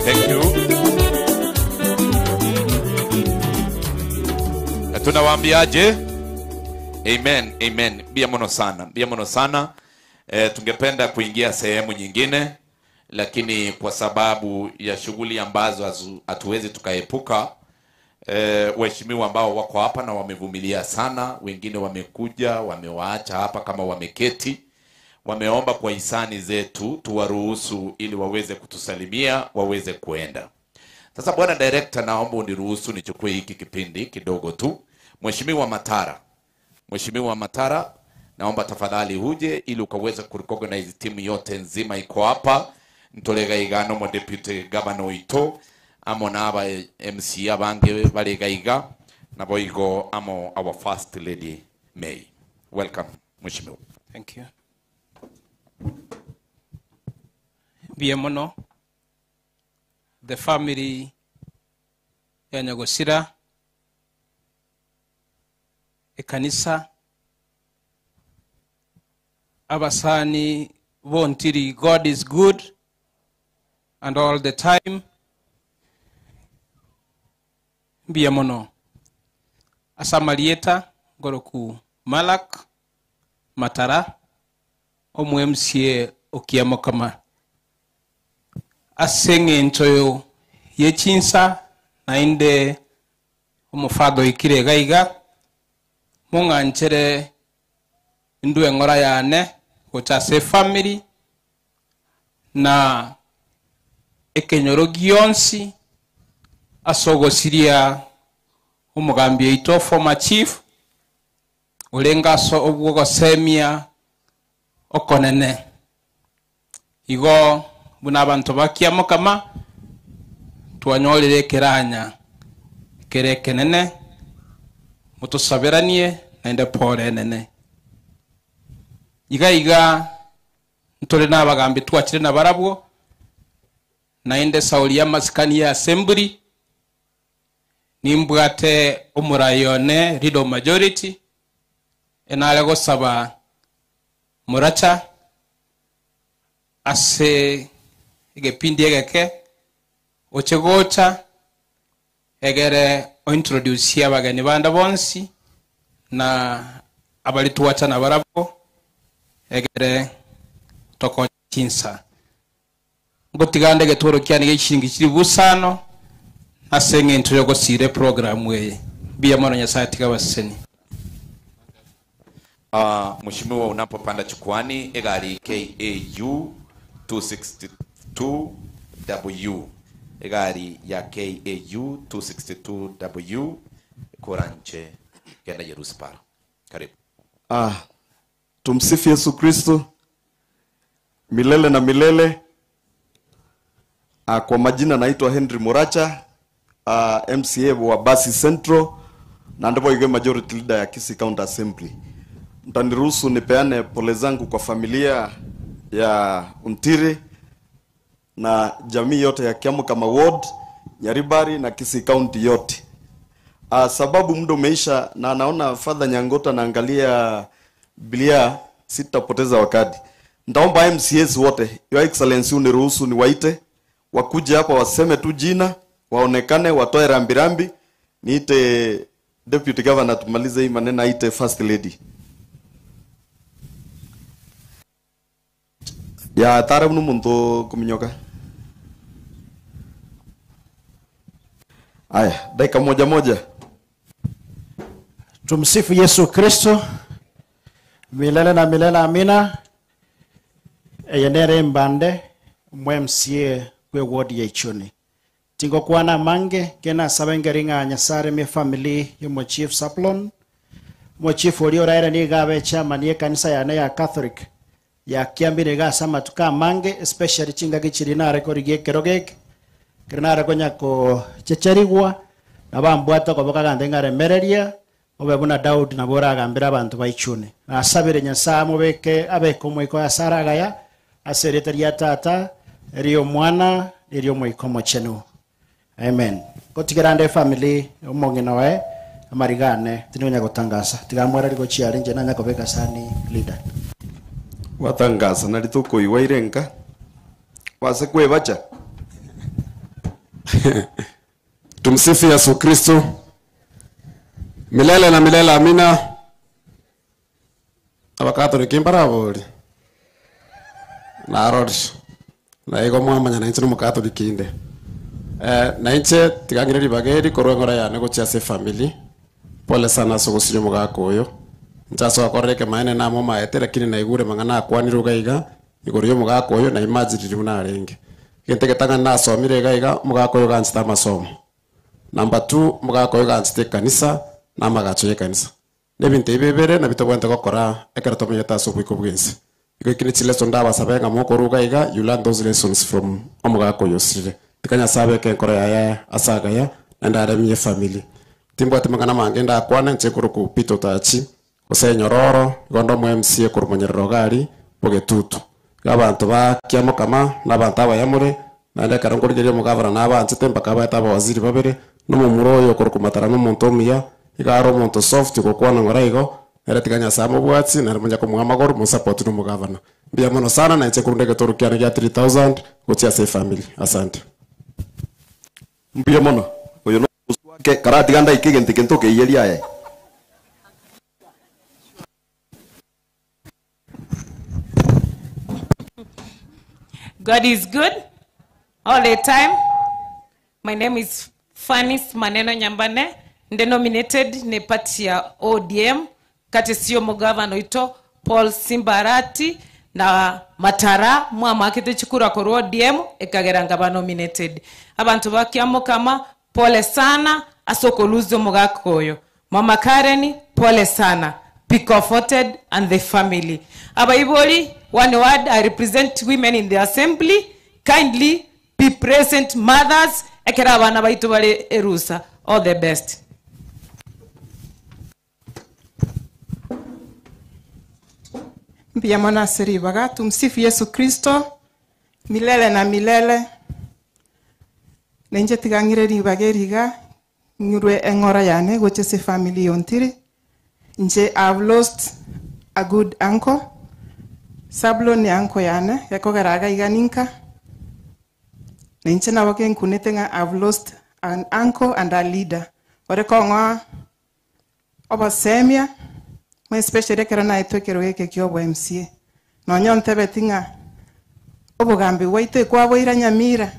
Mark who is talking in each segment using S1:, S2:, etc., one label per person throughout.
S1: Thank you. Na tunawaambiaje? Amen, amen. Bia mono sana, bia mono sana. E, tungependa kuingia sehemu nyingine lakini kwa sababu ya shughuli ambazo hatuwezi tukaepuka, e, waheshimiwa ambao wako hapa na wamevumilia sana, wengine wamekuja wamewaacha hapa kama wameketi, wameomba kwa hisani zetu tuwaruhusu ili waweze kutusalimia waweze kuenda. Sasa bwana director, naomba uniruhusu nichukue hiki kipindi kidogo tu. Mheshimiwa Matara, Mheshimiwa Matara, naomba tafadhali huje ili ukaweza kurecognize timu yote nzima iko hapa ntoregaiga nomo deputy governor ito amo naba MC abange baregaiga nabo igo amo our first lady May. Welcome Mheshimiwa.
S2: Thank you. Mbuya mono the family ya Nyagosira, ekanisa, abasani bontiri, God is good and all the time. Mbuya mono ase amarieta ngoroku Malak Matara omo MCA okiamokama ase eng'encho ye chinsa naende omofado oikire iga iga mong'anchere indwe eng'ora yane gocha ase efamily na ekenyoro gionsi ase ogosiria omogambi oito former chief orenge ase obwogosemia okonene. Igo buna abanto bakiamokama twanyorire ekeranya kere ekenene motosaberanie naende pore enene. Iga iga ntore nabagambi twachire nabarabwo naende sauli ya masikani ya assembly nimbwate omurayone rido majority enare gosaba muracha ase egepindi egeke oche gocha egere ointroduce abageni banda bonsi na abali twacha na barabo egere toko chinsa. Ngotiga nde egetoro kiane gie chishilingi chilifu isano ase eng'encho y'ogosiira eprogramu eye. Mbuya mono Nyasae tiga abasesenie.
S1: Ah, Mheshimiwa unapopanda chukwani egari KAU 262W egari ya KAU 262W koranche genda Yerusipara. Karibu.
S3: Ah, tumsifu Yesu Kristo milele na milele. Ah, kwa majina naitwa Henry Muracha, ah, MCA wa Basi Central na ndipo iwe majority leader ya Kisii County Assembly. Mtaniruhusu nipeane pole zangu kwa familia ya Untiri na jamii yote ya Kiamukama Ward, Nyaribari na Kisii County yote. Sababu muda umeisha na naona Father Nyangota naangalia Biblia, sitapoteza wakati. Nitaomba MCAs wote, Your Excellency uniruhusu niwaite wakuje hapa waseme tu jina, waonekane, watoe rambirambi. Niite Deputy Governor tumalize hii maneno, aite First Lady. Ya tare mnu muntu kuminyoka. Aya, dakika moja moja.
S4: Tumsifu Yesu Kristo milele na milele, amina. Eyenere mbande mwe MCA kwe ward ya Ichuni tingokwana mange kena sabengeri ng'a Nyasare me family yomo Chief Saplon mo chief ori oraire ni gabe chairman ye kanisa yane ya Catholic ya kiambire ga sama tuka mange especially chinga gichiri nare korigie kerogek kirinare konya ko checherigwa nabambwata koboka gande ng'aremereria obe buna Daudi nabo oragambera abanto baichune nasabire Nyasaye amobeke abeke omoiko asaragaya ase erieta ria tata erio omwana erio omoiko omochenu amen gotigerande family omong'ina oe amarigane tinionya gotangasa tigamwera rigochiare inche nanya kobeka sani leader
S3: Watangasa nari tukoigwa irenka wase kwebacha.
S5: Tumsifu Yesu Kristo milele na milele, amina. Abakatoliki mbarabori narori naigo mwamanya nainche nomokatoliki inde eh, nainche tigangire ribageri korwa eng'ora yane gochia ase efamily pole sana ase ogosiria omogaka oyo inche ase ogokorera ekemaene namomaete lakini naigure mang'ana akwanire iga iga igoro ya omogaka oyo na imagine buna arenge egento egetang'ani nasomire iga iga omogaka oyo ganchete amasomo number 2 omogaka oyo ganchete ekanisa na amagacho ya ekanisa na ebinto ebi bibere nabio tobwenerete gokora ekero tomenyete ase oboiko bwa ense igo eki ne chileson ndabasabe ng'a mokoruga iga you learn those lessons from omogaka oyo osirire tika nyasaye abeke enkoro yaye ase agaya naende aremie efamily timbwati mang'ana mange ndakwane inche nkorokwa Peter Otachi gose enyororo igo nde omo MCA korwa monyerero iga aria bogetutu iga abanto ba kiamokama na abanto abaya more naende ekero nkorigereria omogavana nabanchete mpaka abaete abawaziri babere na omomura oyo okorokwa Matara na omonto omuya iga are omonto soft gokwana ng'ora igo nere tiga Nyasaye amobwatsie nere monya komoa amagoro mosupport na omogavana mbuya mono sana na inche nkorunda egetoro kiane gia 3000 gochia ase efamily asante.
S3: Mbuya mono. Oyo no omosu wake karatiga ndaike egento eke ntokeiyeria aye.
S6: God is good all the time. My name is Fanis Maneno Nyambane, nde nominated ne party ya ODM kati sio mugavana oito Paul Simbarati na Matara mwamakete chikura korwa ODM ekagera ngaba nominated. Abantu bakiamokama pole sana asokoluzo mugaka oyo. Mama Karen pole sana. Be comforted and the family. Abaibori, one word, I represent women in the assembly. Kindly be present, mothers. Ekera abana baitu bale erusa. All the best.
S7: Mbuya mono ase ribaga. Tumsifu Yesu Kristo milele na milele. Nenche tigang'ire ribaga eriga ng'irwe eng'ora yane gocha ase family yontiri. Nche I've lost a good uncle. Sablo ni uncle yane yakogeraga iga ninka. Nenche nabo kenkunete ng'a I've lost an uncle and a leader. Ore kong'oa obosemia mo especially ekero naetwe ekero geke kia obo MCA. Nonya ontebeti ng'a Obogambi bwaito ekwaboira Nyamira,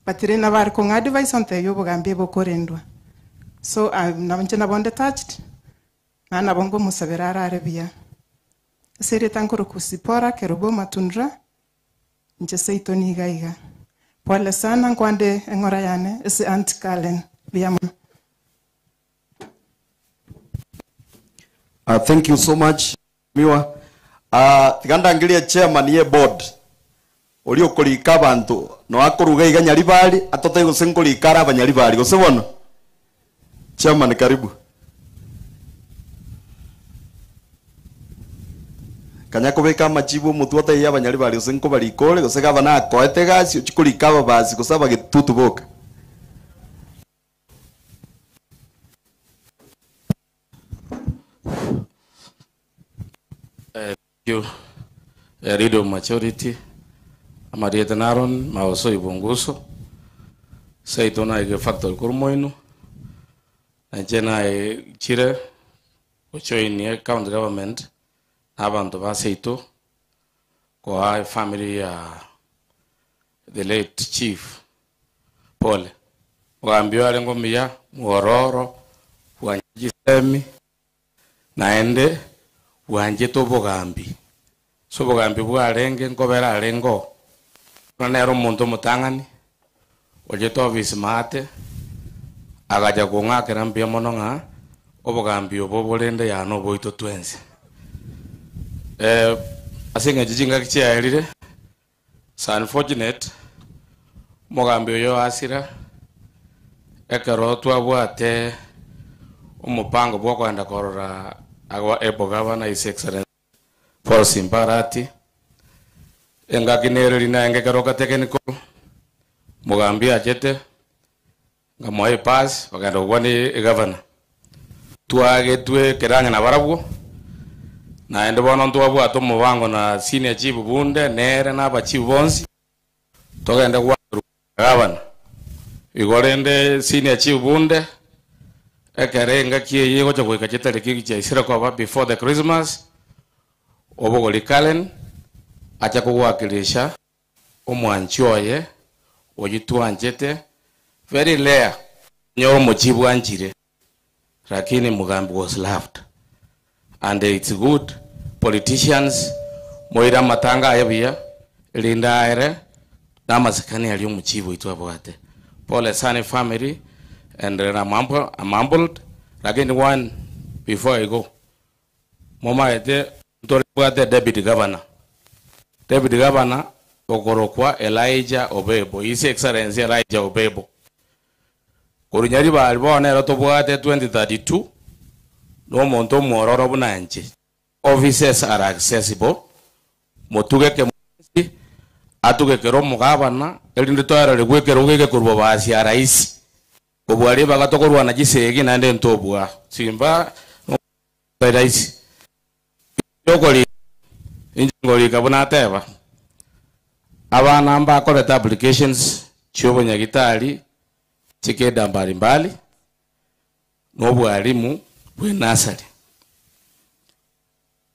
S7: but rende nabo are kong'a advice ontebia obogambi bokorendwa. So nabo inche nabo nde touched, naende nabo nkomosabera arare buya. Ase erieta nkorokwa Zipporah Kerubo Matundura, inche seito niga iga. Pole sana nkwande eng'ora yane ase Aunt Karen, mbuya mono.
S3: Thank you so much Miwa. Tiga ndangerie chairman ye board oria okorika abanto noe akoruga iga Nyaribari atotebie gose nkorika are abanyaribari gose bono? Chairman karibu. Kanya kobeka amachibu omotwe otebie abanyaribari gose nkobarika ore gose gavana akoete egasi ochie korika ababasi gose abagetutu boka.
S5: Thank you, Leader of Majority. Amarieta na Aaron Maoso Ibunguso. Seito naige factory korwa moino. Nainche naichire gojoinia county government na abanto ba seito koa efamily ya the late chief pole. Omogambi oyo arenge omuya, mwororo, bwanchete chisemi, naende bwanchete obogambi. Ase obogambi bwarenge nkobera arenge oo, buna nere omonto omotang'ani, ochete office maate, agacha kong'akera mbuya mono ng'a obogambi obo borende yane oboito twensi. Ase eng'encho chingaki chiaerire, It's unfortunate, omogambi oyo asira, ekero twabwate omopango bwa okoenda korora our able governor His Excellency Paul Simba Arati, engaki nere riria naenge keroka technical, omogambi achete, nkamoa epass, bagenda gokwana egavana. Twagetwe ekeranya nabarabwo, naende bono ntwabwate omobango na senior chief bunde, nere na abachief bonsi, togende goakerwa gavana. Igo rende senior chief bunde, ekere engaki eye egocha goika chitariki chiaisire koba before the Christmas, obogori Karen, acha kogoakirisha omwanchi oye, oyio twanchete, very rare onyore omochie bwanchire, lakini Mugambi was loved and it's good politicians moire amatanga aye buya erinde aere na amasikani aria omochie oito abwate. Pole sana family and I'm humble, I'm humbled lakini one before I go momaete ntore bwate deputy governor. Deputy governor okorokwa Elijah Obebo, His Excellency Elijah Obebo. Korwa Nyaribari bono nero tobwate 2032 na omonto omwororo buna inche. Offices are accessible, motugeke mwensi, atugekere omogabana, erinde toererigwe ekerogo eke korwa basi ya raisi. Kobua ribaga tokorwana chisegi naende ntobua. Simba raisi. Okorika, inche nkorika buna ateba, abana mbakorete applications chi'obonyagitari chikeda mbalimbali, na obwalimu bwe nursery.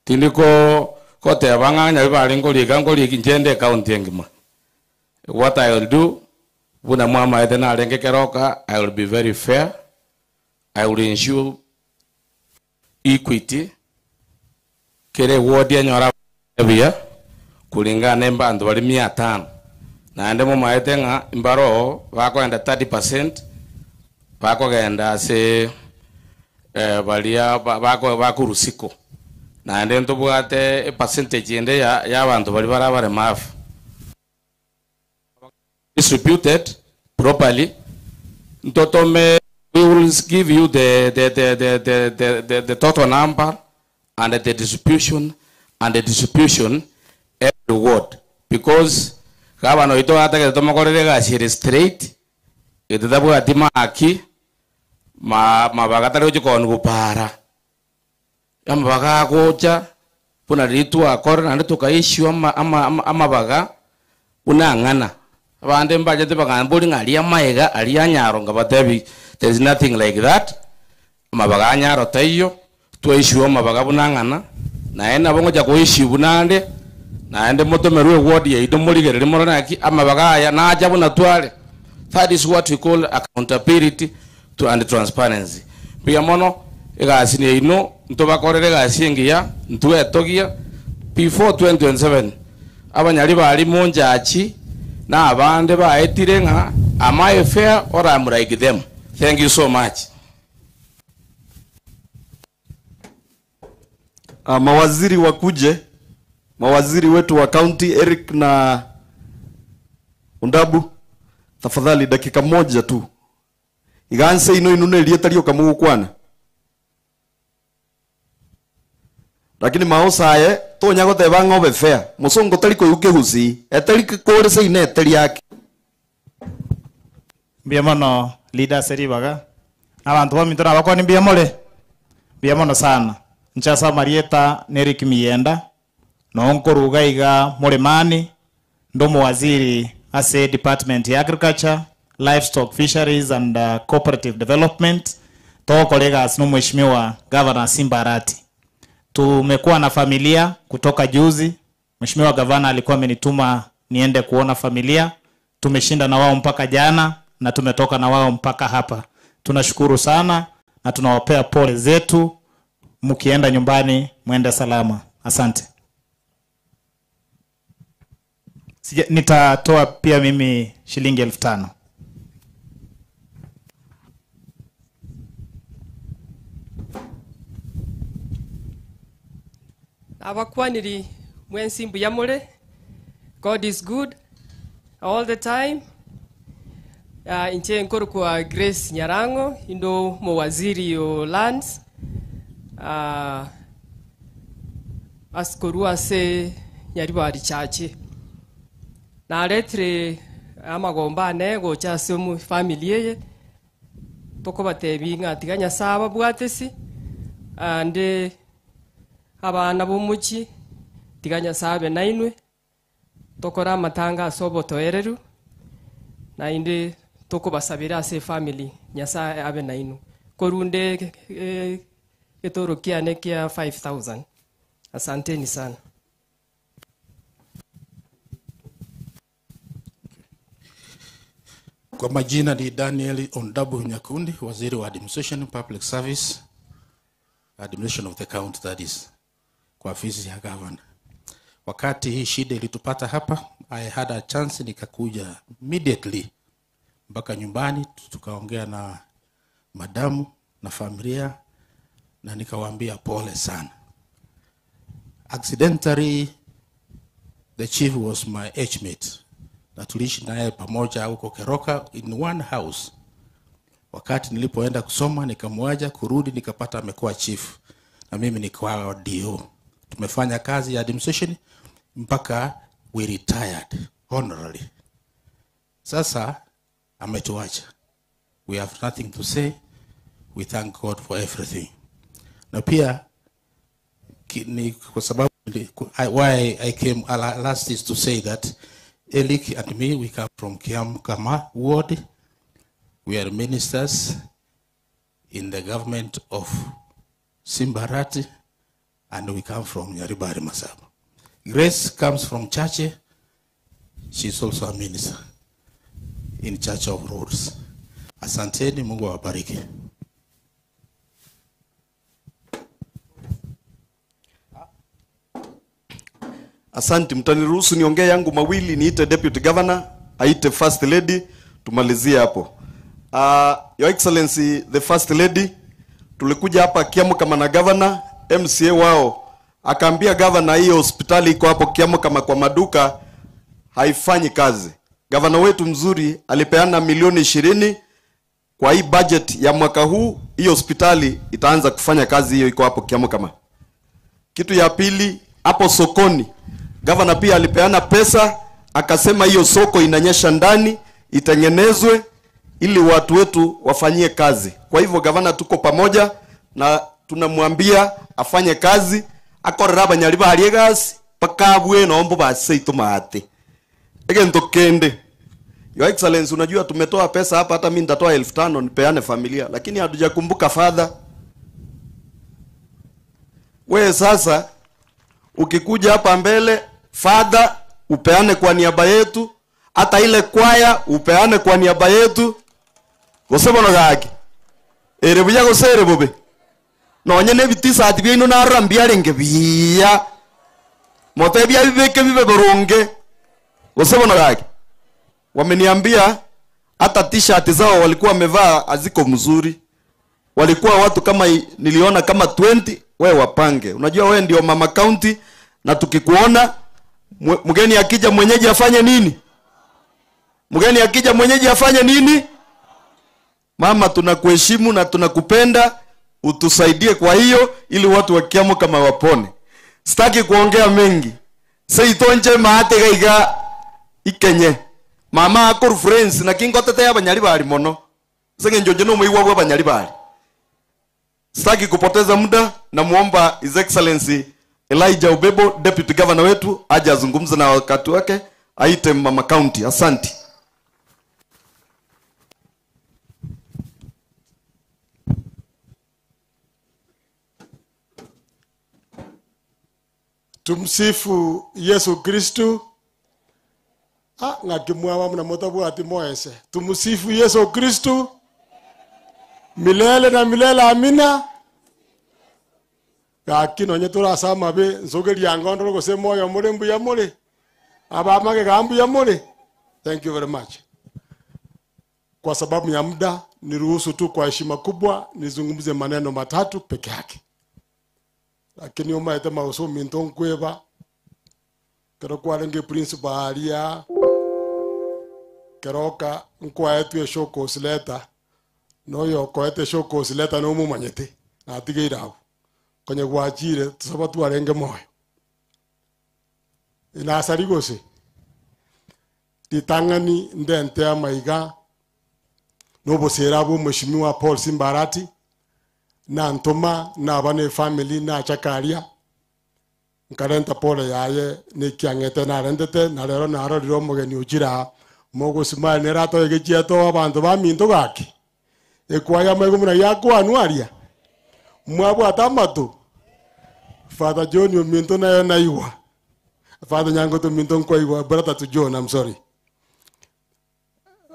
S5: Tindi ko koteba ng'a Nyaribari nkorika nkorika inche nde county engima. What I will do, buna mwamaete narenge keroka, I will be very fair. I will ensure equity. Kere ward enyora buya kulingana na embanto bari mia tano. Naende momaete ng'a mbaro bakoenda 30% bakogenda ase baria bakorusiko. Naende ntobwate percentage ende ya abanto bari bara abaremafu. Distributed properly. Ntotome, we will give you the total number and the distribution and the distribution every ward. Because gavana oito atagete tomokorere egasi ere straight, etetabwati maki, mabaga tari gochia koni gopara. Amabaga agocha, buna riria twakora naende tokaissue amabaga buna ang'ana. Abande mbachete bagambori ng'a aria amaega, aria anyaro, nkabatebi there is nothing like that. Amabaga anyaro taiyo, twaissue amabaga buna ang'ana, naende nabo ngocha koissue buna ande,
S2: Naende motomerwe eward yaito morigererie morore naki amabaga aya nacha buna tware. That is what we call accountability to and transparency. Mbuya mono egasi yaino ntobakorere egasi engiya ntwetogia before 2027 abanyari bari monchachi na abande baetire ng'a am I fair or am like them. Thank you so much.
S3: Mawaziri wakuje, mawaziri wetu wa county Eric na Ondabu, tafadhali dakika moja tu. Iganse ino inune elietario kamugukwana. Lakini maosa aye tonya goteba ng'obe fair. Musongo tari koyuke husi, etari kore se ine etari yake.
S8: Mbuya mono leaders eribaga abantu baminto nabakoni mbuya more mbuya mono sana nchasa Marieta Eric Miyenda nonkoruga iga murimani ndo muwaziri ase department ya agriculture livestock fisheries and cooperative development tokolega no mheshimiwa governor Simba Arati. Tumekuwa na familia kutoka juzi. Mheshimiwa gavana alikuwa amenituma niende kuona familia. Tumeshinda na wao mpaka jana na tumetoka na wao mpaka hapa. Tunashukuru sana na tunawapea pole zetu. Mkienda nyumbani mwende salama. Asante. Nitatoa pia mimi shilingi 5,000.
S9: Abakwaniri mwensi mbuyamure. God is good all the time. Inche nkoro kwa Grace Nyarango indo mowaziri yo lands. Askorua se Nyaribari chache. Naretre amagomba ane gocha ase omu family eye tokobatebi ng'a tiga Nyasaye ababwatesi ande abana b'omochi tiga Nyasaye abe nainwe tokora amatanga ase obotoereru naende tokobasabera ase efamily Nyasaye abe nainwe korunde getoro kiane kia 5000. Asanteni sana.
S10: Kwa majina ni Daniel Ondabu Nyakundi, waziri wa Administration, Public Service, Administration of the County, that is, kwa ofisi ya governor. Wakati hii shida ilitupata hapa, I had a chance nikakuja immediately mpaka nyumbani, tukaongea na madamu na familia na nikawaambia pole sana. Accidentally, the chief was my age mate. Na tuliishi naye pamoja huko Keroka in one house. Wakati nilipoenda kusoma nikamwacha, kurudi nikapata amekuwa chief na mimi nikawa DO. Tumefanya kazi ya administration mpaka we retired honorably. Sasa ametuacha. We have nothing to say. We thank God for everything. Na pia ni kwa sababu why I came last is to say that Eric and me, we come from Kiamkama ward. We are ministers in the government of Simba Arati, and we come from Nyaribari Masaba. Grace comes from Chache. She's also a minister in Church of Rhodes. Asanteni, Mungu awabariki.
S3: Asante, mtaniruhusu niongee yangu mawili, niite Deputy Governor, aite First Lady, tumalizie hapo. Your Excellency the First Lady, tulikuja hapa Kiamukama na Governor, MCA wao akaambia Governor hiyo hospitali iko hapo Kiamukama kwa maduka haifanyi kazi. Governor wetu mzuri alipeana milioni 20 kwa hii budget ya mwaka huu, hiyo hospitali itaanza kufanya kazi, hiyo iko hapo Kiamukama. Kitu ya pili, hapo sokoni Governor pia alipeana pesa akasema hiyo soko inanyesha ndani itengenezwe ili watu wetu wafanyie kazi. Kwa hivyo governor tuko pamoja na tunamwambia afanye kazi akorera abanyari barie gasi pakabwe nombo baseito maate. Egento kende. Your Excellency, unajua tumetoa pesa hapa, hata mimi nitatoa 5,000 nipeane familia, lakini hatujakumbuka father. We sasa ukikuja hapa mbele Father, upeane kwa niaba yetu, hata ile kwaya upeane kwa niaba yetu. Gose bono gaki ere buya gose ere bobe nonye na ebitisati biaino narora mbiarenge biya motebia bibeke bibe boronge gose bono gaki wameniambia hata t-shirt zao walikuwa wamevaa haziko mzuri walikuwa watu kama niliona kama 20 we wapange unajua we ndio mama county na tukikuona mgeni akija mwenyeji afanye nini mgeni akija mwenyeji afanye nini mama tunakuheshimu na tunakupenda utusaidie kwa hiyo ili watu wa Kiamu kama wapone sitaki kuongea mengi seitonje maate gaiga ikenye mama akoru friends na kingotete abanyali bari mono seng'encho nje nomoigwa bwa abanyali bari sitaki kupoteza muda namuomba His Excellency Elijah Ubebo deputy governor wetu aje azungumze na wakati wake aite mama county asante
S11: Tumsifu Yesu Kristu. Ah, ng'akimwawa mna mutabwati moese. Tumsifu Yesu Kristu milele na milele, amina. Gaki nonye turasama be nsogeria ngondoro gose moyo muri mbuya muri abamage ga mbuya muri. Thank you very much. Kwa sababu ya muda, niruhusu tu kwa heshima kubwa nizungumze maneno matatu peke yake. Lakini umaete mausumi ntonkweba kero kwarenge principal aria keroka nkwaetwe shoko sileta noyo koete shoko sileta no mumanyete natigeire abu konye gwachire tusaba twarenge moyo inasari gose ritang'ani ndente amaiga nobosera bwa mheshimiwa Paul Simbarati na ntoma naba ne family nachakaria nkarenta pole yaye nikiang'ete narentete na rero narorire omogeni ochira mogosimaya neratoegechiato abanto baminto gaki ekwaya maigo muna yakwanwa aria mwabwata amato Father John ominto nayo naigwa Father Nyangoto ominto nkwaigwa brother to John I'm sorry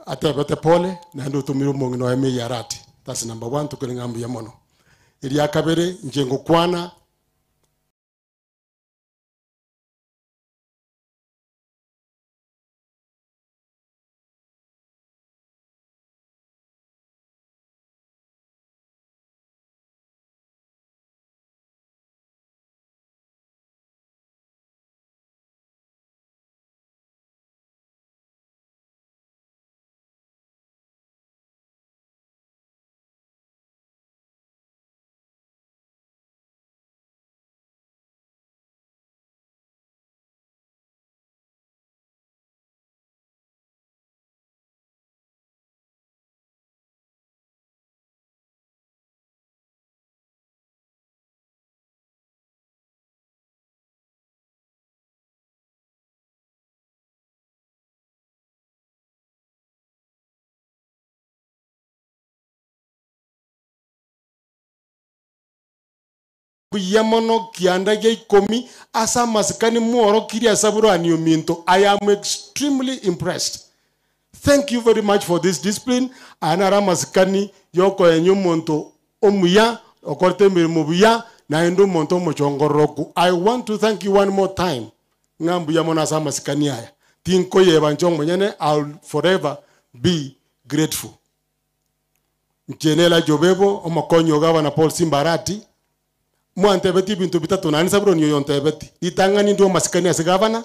S11: atebete pole naende otumire omong'ina oye meyarati that's number one tukore ng'a mbuya mono eria kabere nche ngokwana buya mono kianda gia ikomi ase amasikani mworokirie ase aburani ominto. I am extremely impressed. Thank you very much for this discipline. Aya naro amasikani yokoenya omonto omuya okorete emirimo buya naende omonto omochongororoku. I want to thank you one more time. Ng'a mbuya mono ase amasikani aya. Tinkoyeba inche omonyene, I'll forever be grateful. Nche Elijah Obebo, omokonyi o gavana Paul Simbarati, mwantebeti ebinto bitatu nani saburo oyo ntebeti ritang'ani ndi omasikani ase gavana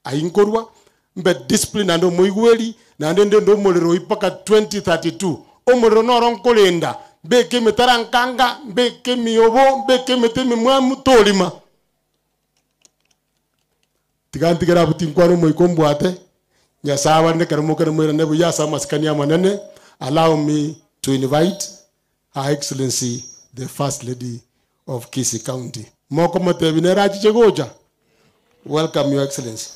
S11: ainkorwa mbe discipline nande omoigweri nande ndi ndi omorero mpaka 2032 omorero noro nkorenda mbeke emitarankanga mbeke emiobo mbeke emete emimwamu torima tiga ntigere abwo tinkwana omoika ombwate nyasaye abande ekero mokere moirane buya ase amasikani amanene. Allow me to invite Her Excellency the First Lady of Kisii County. Moko motebi nere achiche gocha. Welcome, Your Excellency.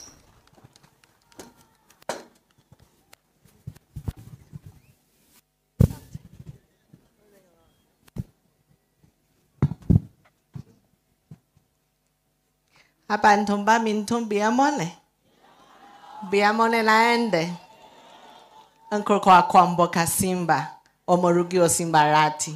S12: Abantu baminto mbiamone. Mbiamone naende. Nkrokwa Kwamboka Simba, Omorugi Simbarati.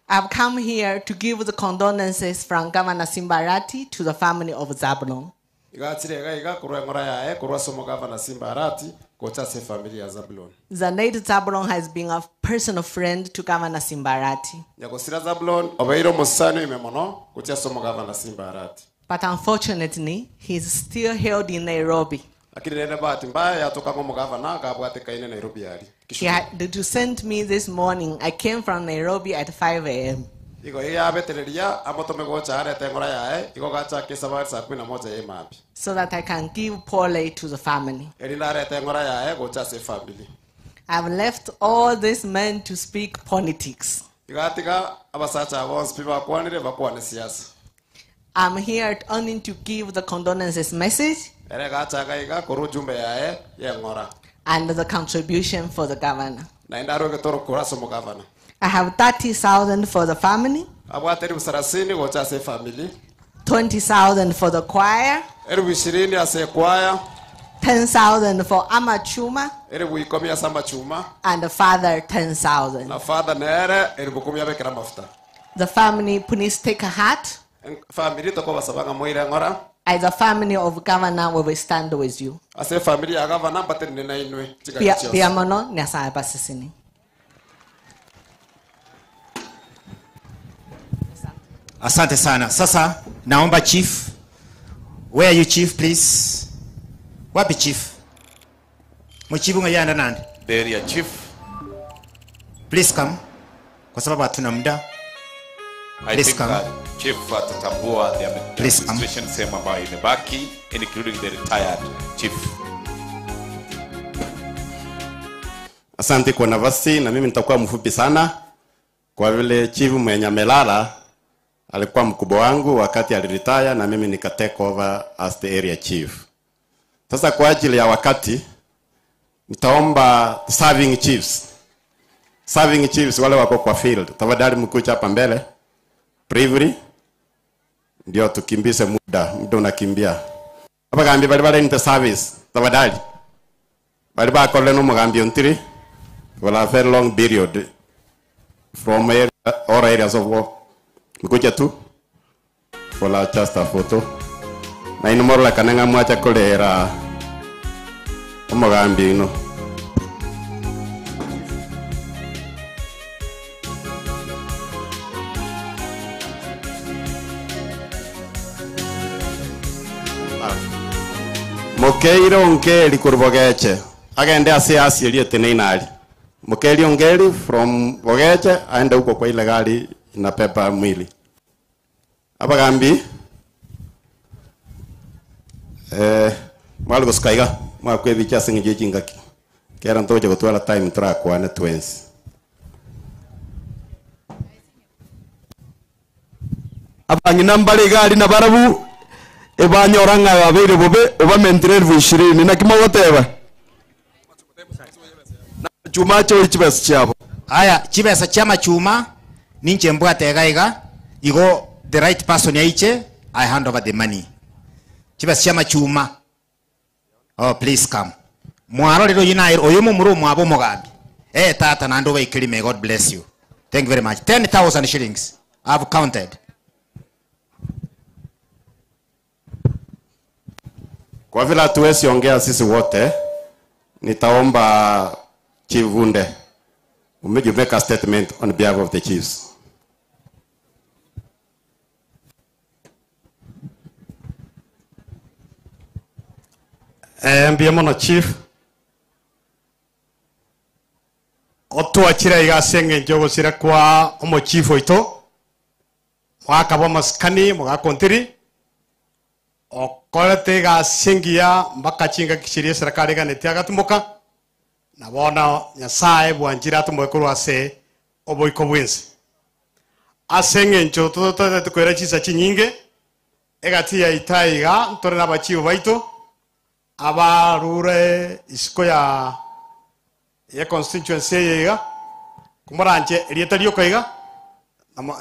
S12: I've come here to give the condolences from Governor Simbarati to the family of Zablon.
S5: Igatsire iga iga korwa eng'ora yaye korwa ase omogavana Simba Arati gocha ase efamiri ya Zabulon.
S12: The late Zablon has been a personal friend to Governor Simbarati.
S5: Nyagosira Zabulon obeire omosani oime mono gochia ase omogavana Simba Arati.
S12: But unfortunately, he's still held in Nairobi.
S5: Lakini rende bahati mbaya yatoka ng'a omogavana gabwatekaine Nairobi aria.
S12: He had to send me this morning. I came from Nairobi at 5 a.m.
S5: Igo yabetereria amotome gocha arete eng'ora yaye igo gachaka esabari saa kumi na moja ya emambi.
S12: so that I can give pole to the family.
S5: Erinde arete eng'ora yaye gocha ase efamily.
S12: I've left all these men to speak politics.
S5: Igatiga abasacha bonsi pi bakwanire bakwane siasa.
S12: I'm here only to give the condolences message
S5: Ere gachaka iga korwa ujumbe yaye yeng'ora.
S12: and the contribution for the governor.
S5: Naende arwe getoro korwa ase omogavana.
S12: I have 30,000 for the family,
S5: Abwate eribu sarasini gocha ase efamily.
S12: 20,000 for the choir,
S5: Eribu ishirini ase ekwaya.
S12: 10,000 for Amachuma,
S5: Eribu ikomi ase amachuma.
S12: and the father 10,000.
S5: Na father nere eribu kumi abekera amafuta.
S12: The family, please take a heart.
S5: Family tokobasaba ng'a moire eng'ora.
S12: As a family of governor, we will stand with you.
S5: Ase efamily ya gavana mbatenene na inwe. Chigaki chionsi.
S12: Biamono, Nyasaye basisini.
S13: Asante sana. Sasa naomba chief. Where are you chief please? Wapi chief? Mchifu ngayanda nani?
S1: The area chief.
S13: Please come. Kwa sababu hatuna muda.
S1: I
S13: Please
S1: think
S13: come.
S1: that chief atatambua the
S13: Please come.
S1: administration sehemu ambayo imebaki including the retired chief.
S5: Asante kwa nafasi, na mimi nitakuwa mfupi sana kwa vile chief mwenye amelala alikuwa mkubwa wangu wakati aliretire, na mimi nika take over as the area chief. Sasa kwa ajili ya wakati nitaomba serving chiefs, serving chiefs wale wako kwa field, tafadhali mkuja hapa mbele briefly, ndio tukimbize muda, muda unakimbia. Abagambi bali bali in the service, tafadhali bali bakorire n'omugambi ontiri for a very long period from area, all areas of war mkuja tu for a just a photo na ino morolekane ng'a mwacha korera omugambi ino Mukeire ongeri kuri Bogeche agende ase asierie eteneine Mukeri ongeri from Bogeche aende huko kwa ile gari inapepa mwili. Abagambi eh mwali gusukaiga mwakwebicha ase ng'encho chingaki kera ntoche gotwara time turakwane twensi.
S3: Abang'ina mbare igari na barabu ebanyora ng'a babeire bobe obamentire elfu ishirini naki mogoteba chuma choi chibesa chiabo.
S13: Aya, chibesa chama chuma ninche mbwate iga iga igo the right person yaiche I hand over the money. Chibesa chama chuma. Oh please come. Mwarorero yina oyo mumuru mwabo mugambi. Eh tata na ndoba ikirime God bless you. Thank you very much. 10,000 shillings. I've counted.
S5: Kwa vile hatuwezi ongea sisi wote, nitaomba Chief Vunde you make a statement on behalf of the chiefs.
S14: Mbuya mono chief otwachire iga ase eng'encho ogosira kwa omochief oito mwakaba amasikani mogakontiri okorete egasi engiya mpaka chingaki chiria eserekari eganeti agatumoka na bono Nyasaye bwanchire atumoke korwa ase oboiko bwensi ase eng'encho tototete koira chisa chinyinge egati yaita iga ntore na abachief baito abarure isiko ya ya constituency eye iga kumuranche erieta rioka iga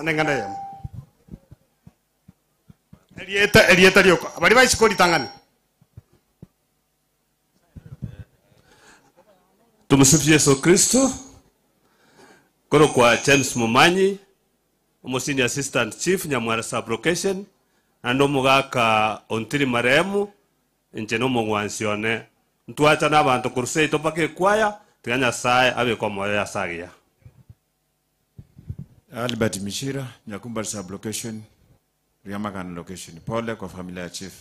S14: neng'ana eyemo. Erieta erieta rioka. Bari baisiko ritang'ani.
S15: Tumusifu Yesu Kristo. Koro kwa James Mumanyi, omo senior assistant chief Nyamwara sub location, naende omogaka Ontiri marehemu, inche na omong'wansi one. Ntwachane abanto korwa seito mpaka ekwaya, tiga Nyasaye abeke omoyo oye ase agiya.
S16: Albert Mishira, Nyakumbari sub location, Riamakana location. Pole kwa familia ya chief.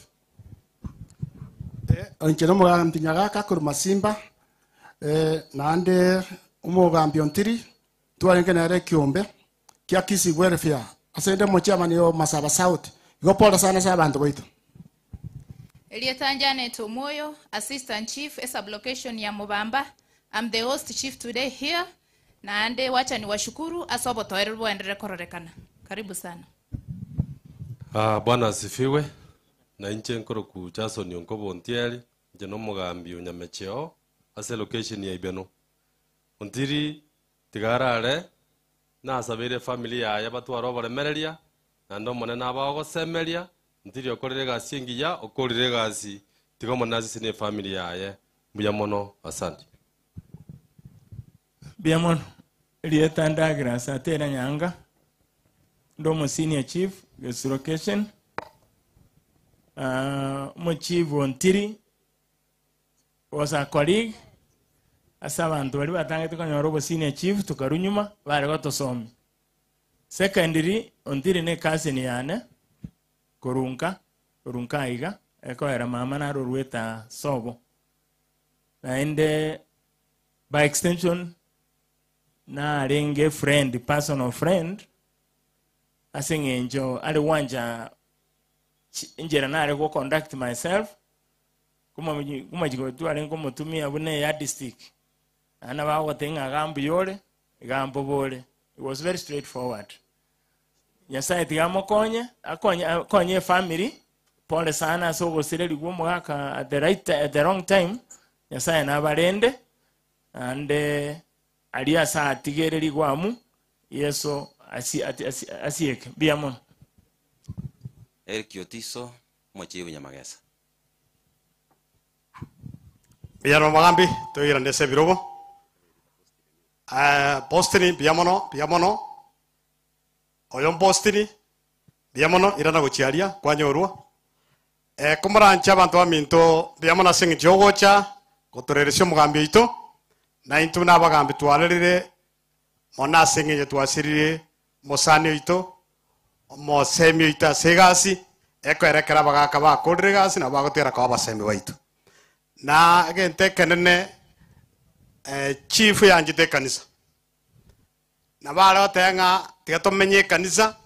S17: Inche nomogambi Nyagaka korwa Masimba, eh, naende omogambi Ontiri twarenge nere ekiombe kia Kisii Welfare ase inde omochairman o Masaba South. Igo pole sana ase abanto baito.
S18: Elieta Janet Omoyo, Assistant Chief, sub-location ya Mubamba. I'm the host chief today here. Naande wacha ni washukuru ase obotoereru bwaenderere kororekana. Karibu sana.
S19: Ah, Bwana asifiwe. Na inche nkoroku Jason Onkobo Ontieri, inche na omogambi o Nyamecheo ase location ya Ibeno. Ontiri tiga arare, nasabeire efamily yaye batware oboremereria, naende Omonene abe ogosemeria, Ontiri okorire egasi engiya, okorire egasi, tiga Omonene asesenie efamily yaye. Mbuya mono, asante.
S20: Mbuya mono. Erieta Douglas Atera Nyanga, inde omo senior chief Gesu location. Ah, omochief Ontiri was a colleague ase abanto baria batangete konyora obo senior chief tokarwa nyuma bare gotosomia. Secondly, Ontiri ne cousin yane korunka korunka aiga ekoera mama naro orweta sobo. Naende by extension narenge friend, personal friend ase eng'encho are gwancha enchera nare go conduct myself kumachiko twarenge komotumia buna eyardstick. Naende nabo agoteba ng'a iga mbuya ore, iga mbobe ore. It was very straightforward. Nyasaye tiga amokonye, akonye akonye efamily, pole sana ase ogosirerigwa omogaka at the right at the wrong time, Nyasaye nabarende, naende aria ase atigererigwe amo, Yeso asi ati asi asieke. Mbuya mono.
S21: Eric Otiso, omochibi Nyamagesa.
S14: Mbuya mono omogambi, toirane ase ebirogo. Eh, Bostini, mbuya mono, mbuya mono. Oyo Bostini, mbuya mono, irana gochia aria, kwanyorwa. Eh, komoranche abanto baminto, mbuya mono ase eng'encho yogocha, gotoreresia omogambi oito, na intwe buna abagambi twarerire mono ase eng'encho twasirire omosani oito, omosemi oito ase egasi, ekoera ekero abagaka bakorire egasi nabo bagotera koba abasemi baito. Na egento ekenene, eh, chief yanchete ekanisa. Nabo are goteba ng'a tiga tomenye ekanisa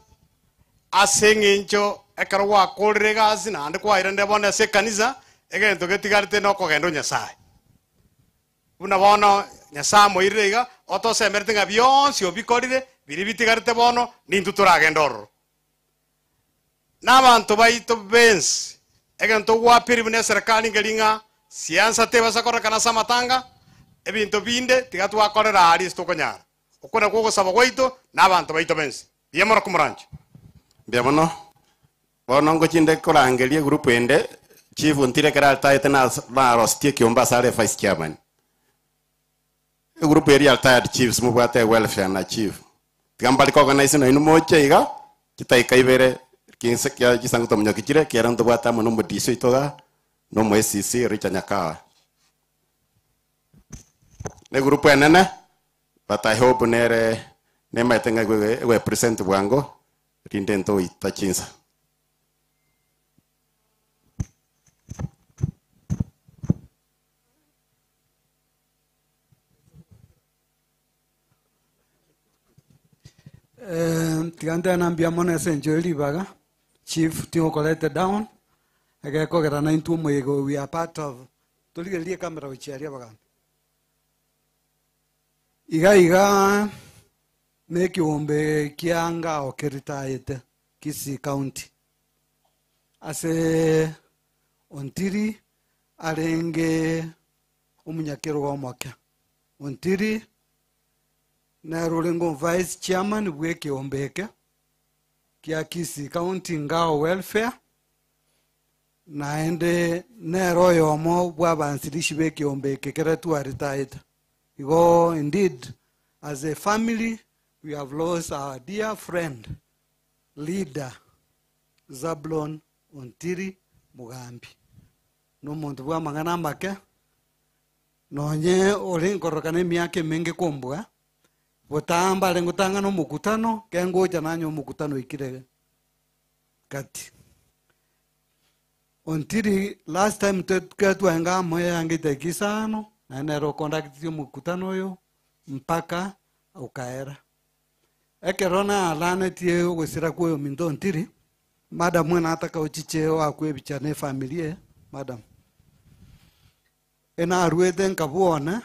S14: ase eng'encho ekero gwakorire egasi naende kwairanire bono ase ekanisa, egento getigarete nokogenda o Nyasaye. Buna bono Nyasaye amoirire iga, otosemerete ng'a bionsi obikorire, biria bitigarete bono, nintwe toragende ororo. Na abanto baito bensi, egento gwapiri buna eserekari nkeri ng'a siansa tebasa kororekana ase amatanga, ebinto binde tiga twakorera aria ase tokonyara. Okwo nakwo ogosaba gwaito na abanto baito bensi. Mbuya mono komoranche.
S5: Mbuya mono. Bono ngochinde korangeria egroup ende, chief ntire ekero aritaete narositie ekiombe ase are vice chairman. Egroup eria ya retired chiefs mobwate welfare na chief. Tiga mbare koorganize nainwe moche iga, chidaika ibere kinse kia chisango tomonyoki chire, kiera ntobwate amo na omodisi oito igaa, na omo ACC Richard Nyakawa. Ne egroup enene, but I hope nere nemaete ng'a egoepresent bwango, rinde ntoita chinsa.
S22: Eh, tiga ntena mbuya mono ase enchera ye ribaga chief tigokorete down egekogera naintwe omoyega oyo we are part of torigererie ekamera gochia aria abagambi iga iga na ekiombe kia ngao keritayete Kisii County ase Ontiri arenge omonyakerogo omoke Ontiri nere orenge vice chairman bwa ekiombe eke kia Kisii County Ngao Welfare. Naende nere oyomo bw'abansirishi b'ekeombe eke kere twaritaete. Igo indeed as a family we have lost our dear friend, leader Zablon Ontiri Mugambi. Nomonto bw'amang'ana amake, nonye ore nkororokana emiaka emenge kombua, botambe are ngotang'ana omokutano, kengocha nanye omokutano oikire gati. Ontiri last time twe twaenga amo eyange edaika isano, naende nere oconductire omokutano oyo mpaka okaera. Ekero nalanetie ogosira kwa oyominto Ontiri, madam buna nataka ochiche oakwe ebicha na efamiri eye, madam. Enaruete nkabwona,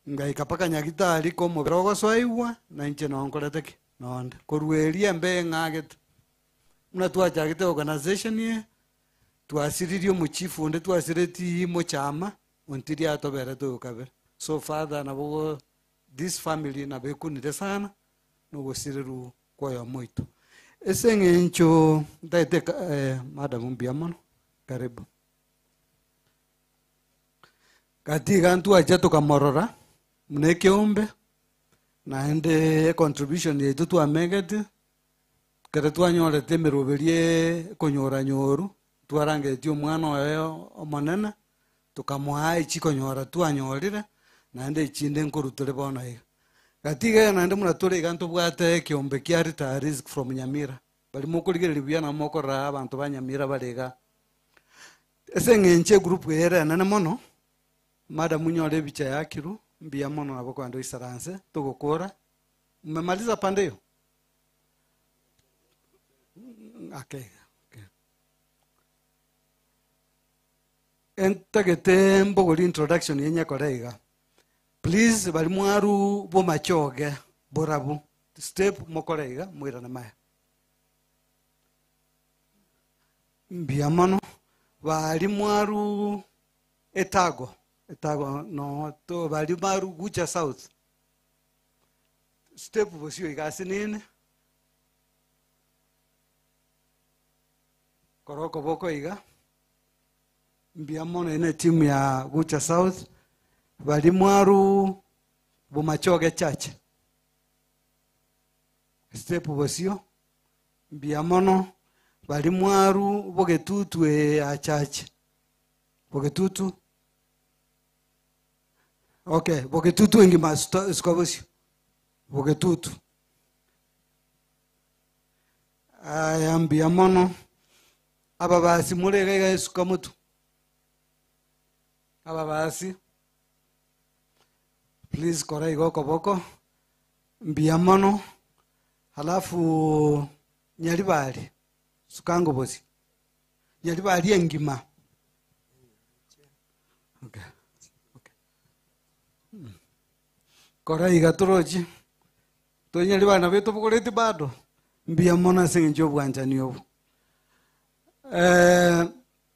S22: ngaika mpaka nyagitari ka omobere ogosoigwa, na inche noo nkorete ki? Nonde. Korwa eria embe eng'agete. Buna twachagete organization eye, twasiririe omochifu onde twasiretie mochama, Ontiri atoberete oyo kabere. So father nabo go this family nabo ekunire sana, na ogosireru kwa oyomo oito. Ase eng'encho ntagete ka eh, madam mbuya mono, karibu. Gati iga ntwacha tokamorora, buna ekeombe, naende econtribution yaito twamegete, Ekero twanyorete emeroberi ekonyora nyoru, twarangeretie omwana oye omonene, tokamoa echikonyora twanyorire, naende echinde nkorwa tore bono iga. Gati iga naende buna tore iga ntobwate ekeombe kia retirees from Nyamira, baria mokorigereria buya nabo mokorora abanto ba Nyamira bare igaa. Ase eng'encho egroup eye ere enene mono, madam onyore ebicha yakirwe, mbuya mono nabo okogenda oisaranse, togokora, mmemaliza pande hiyo? Okay. Okay. Entagete mbogori introduction yenye kore iga. Please bari mwaru bomachoge borabu step mokore iga moirane maya. Mbuya mono bari mwaru etago etago no to bari maru gucha south Step bosio iga asinene, kora okoboko iga, mbuya mono ene etimu ya Gucha South, bari mwaru Bomachoge Church, step bosio, mbuya mono, bari mwaru Bogetutu eye ya church, Bogetutu. Okay, bogetutu engima suka bosio. Bogetutu. Aya mbuya mono. Ababasi more iga iga esuka motu. Ababasi. Please kora iga okoboko. Mbuya mono. Halafu Nyaribari sukango bosio. Nyaribari engima. Okay. Okay. Mm. Kora iga torochi tonyari bana betu bogoreti bado mbuya mono ase eng'encho y'obwanchani obo eh,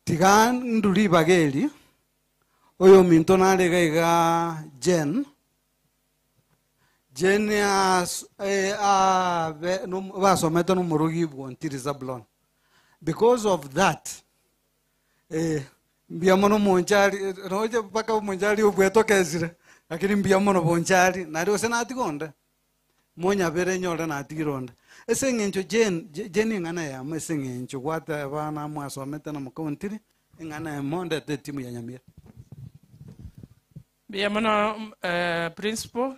S22: tiga ndure ribaga eri oyo ominto nare iga iga Jen Jen as, eh, abe, no, basomete nomorogi bwontiri Zabulon because of that Eh, mbuya mono monchari, roche mpaka omonchari obwetokesire, lakini mbuya mono bonchari, nari gose natiga onde, monyabere nyore natigire onde. Ase eng'encho Jane, Jane eng'ana eyemo ase eng'encho gwateba namwasomete na mokaontiri, eng'ana eyemo ndete etimu ya Nyamira.
S4: Mbuya mono eh, principal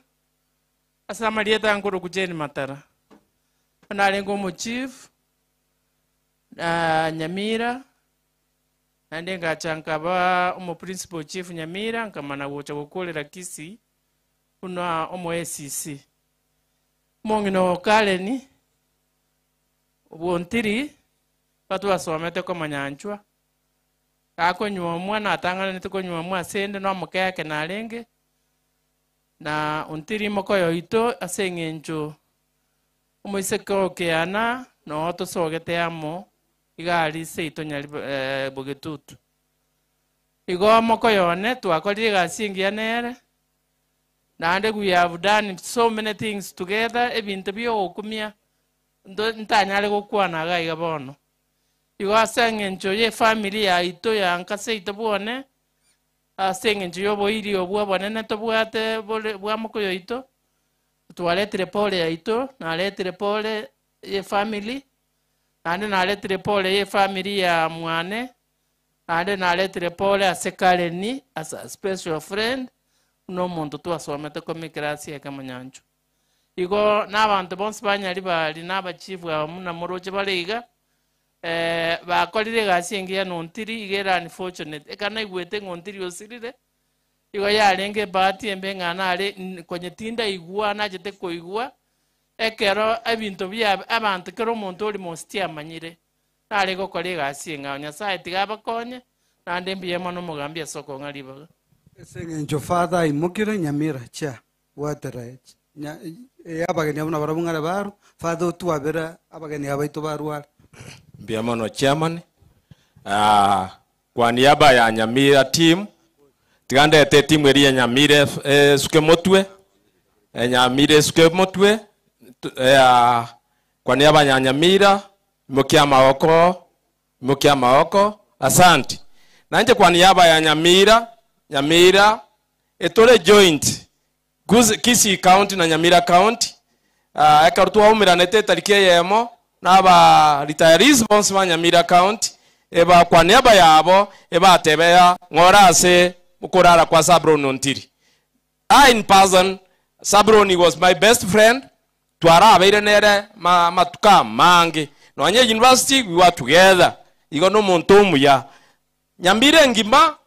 S4: ase amarieta nkorokwa Jane Matara. Narenge omochief Nyamira, naende ngacha nkaba omoprincipal chief Nyamira, nkamana gocha gokorera Kisii buna omo ACC. Omong'ina o Karen Bwontiri, iga twasomete komanyanchwa, gakonywa omwa natang'ananete konywa omwa ase ende na omokeke narenge, na Ontiri mokoyo oito ase eng'encho Omoiseke o Keana noo tosogete amo iga aria seito nyari bogetutu. Igo mokoyo one twakorire egasi engiya nere, naende we have done so many things together, ebinto biogokumia ntanyare gokwana iga iga bono. Igo ase eng'encho ya efamiri yaito ya nka seito bwone, ase eng'encho ya oboiri obwo obonene tobwate bore bwa mokoyo oito, twaretire pole yaito, naretire pole ya efamiri, naende naretire pole ya efamiri ya mwane, naende naretire pole ase Karen as a special friend, buna omonto twasomete koma ekerasi eke monyancho. Igo na abanto bonsi ba Nyaribari na abachifu aba buna moroche bare iga, bakorire egasi engiya na Ontiri, iga ere unfortunate. Ekero naigwete ng'a Ontiri osirire, igo yarenge ebahati embe ng'a nare konye tindaigwa nachete koigwa, ekero ebinto bia abanto kera omonto ore mositi amanyire, nare gokora egasi eng'ao. Nyasaye tiga abakonye, naende mbuya mono omogambi ase okong'a ribaga.
S22: Ase eng'encho Father aimokire Nyamira chia bwatera abageni abwo nabarabwo ng'are barwa, Father otwabere abageni aba baito barware.
S2: Mbuya mono chairman. Ah, kwa niaba ya Nyamira team, tiga ndete etimu eria ya Nyamira esuke motwe, Nyamira esuke motwe, kwa niaba ya Nyamira, imokia amagoko, imokia amagoko, asanti. Nainche kwa niaba ya Nyamira, Nyamira, etore joint, Kisii County na Nyamira County, ekero twaumeranete etariki eyemo, na aba retirees bonsi ba Nyamira County, eba kwa niaba yabo, ebatebea ng'ora ase okorara kwa Sabron Ontiri. I in person, Sabron was my best friend, twarabeire nere matuko amange. Nonye university, we were together. Igo no omonto omuya. Nyamira engima,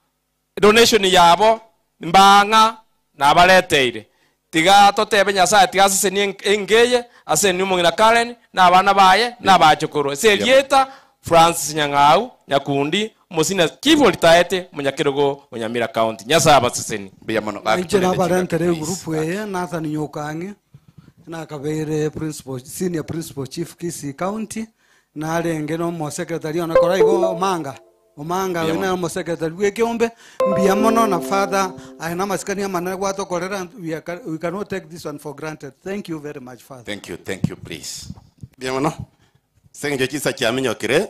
S2: donation yabo, mbang'a, nabareteire. Tiga totebe Nyasaye, tiga asesenie engeye, asesenie omong'ina Karen, na abana baye, na abachokoro. Ase erieta, Francis Nyang'au, Nyakundi, omosina chief oritaete, omonyakerogo o Nyamira County. Nyasaye abasesenie.
S1: Mbuya mono.
S22: Inche nabarentere egroup eye, Nathan Nyokang'e, nakabeire principal, senior principal chief Kisii County, narenge na omosekretari one kora igo Omanga, Omanga oyo nere omosekretari bw'ekeombe, mbuya mono na father aye na amasikani amanene gwatokorera, we are, we cannot take this one for granted. Thank you very much father.
S1: Thank you, thank you, please.
S6: Mbuya mono. Ase eng'encho chinsa chiaminyokire,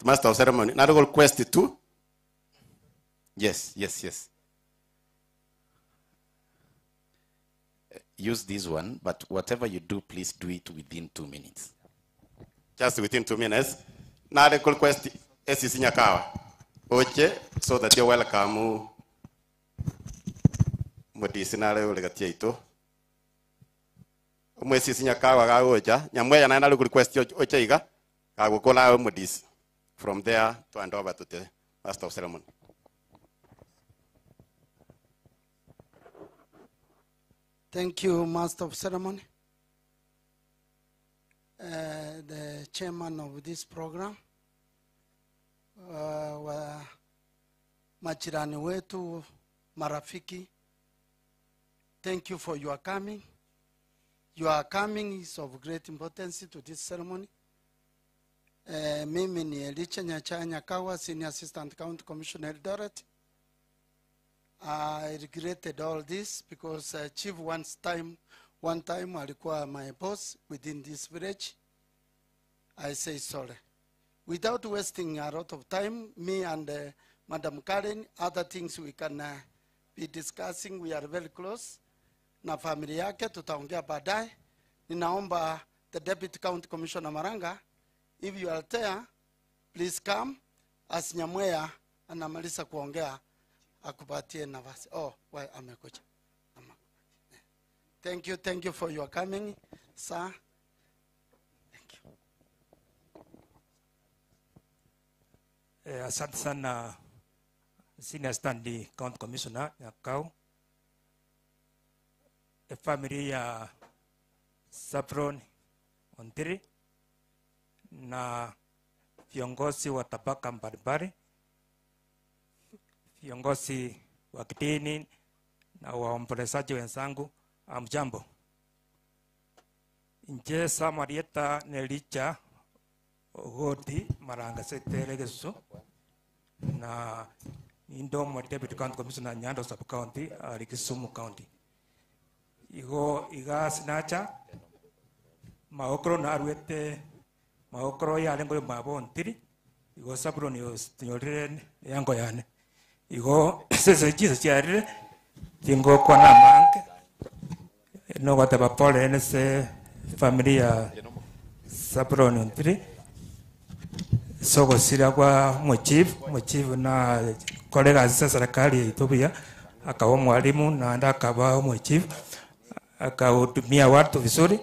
S6: master of ceremony, nare go request tu.
S1: Yes, yes, yes. Use this one, but whatever you do, please do it within 2 minutes.
S6: Just within 2 minutes. Nare go request SCC Nyakawa. Oche, so that you're welcome. Modisi nare ore gati yaito. Omwe SCC Nyakawa gagocha, nyamweya naye nare go request oche iga, gagokola modisi. From there to hand over to the master of ceremony.
S7: Thank you, Master of Ceremony, the chairman of this program, wa majirani wetu, marafiki. Thank you for your coming. Your coming is of great importance to this ceremony. Mimi ni Elisha Nyacha Nyakawa, Senior Assistant County Commissioner Eldoret. I regretted all this because Chief one time alikuwa my boss within this village. I say sorry. Without wasting a lot of time, me and Madam Karen, other things we can be discussing, we are very close. Na familia yake tutaongea baadaye. Ninaomba the Deputy County Commissioner Maranga, if you are there, please come. As Nyamweya anamaliza kuongea, akupatie nafasi. Oh, why amekuja. Thank you, thank you for your coming, sir. Thank you.
S23: Asante sana Senior Stanley County Commissioner Nyakau. The family ya Saffron Ontiri na viongozi wa tabaka mbalimbali, viongozi wa kidini na waombolezaji wenzangu, amjambo. Nje Samarieta Nelicha Ogoti Maranga Setere Gesusu na Indomo Deputy County Commissioner Nyando Sub County ali Kisumu County. Igo iga sinacha maokro na arwete Magokoro yarenge oyo mwabo Ontiri, igo Zabuloni otinyorire eango yane. Igo sese chinsa chiarire, tingokwana amange, nogoteba pole ase efamiri ya Zabuloni Ontiri, ase ogosira kwa omochief, omochief na kore egasi ase eserikali yaito buya, akaba omwalimu naende akaba omochief, akahudumia watu vizuri,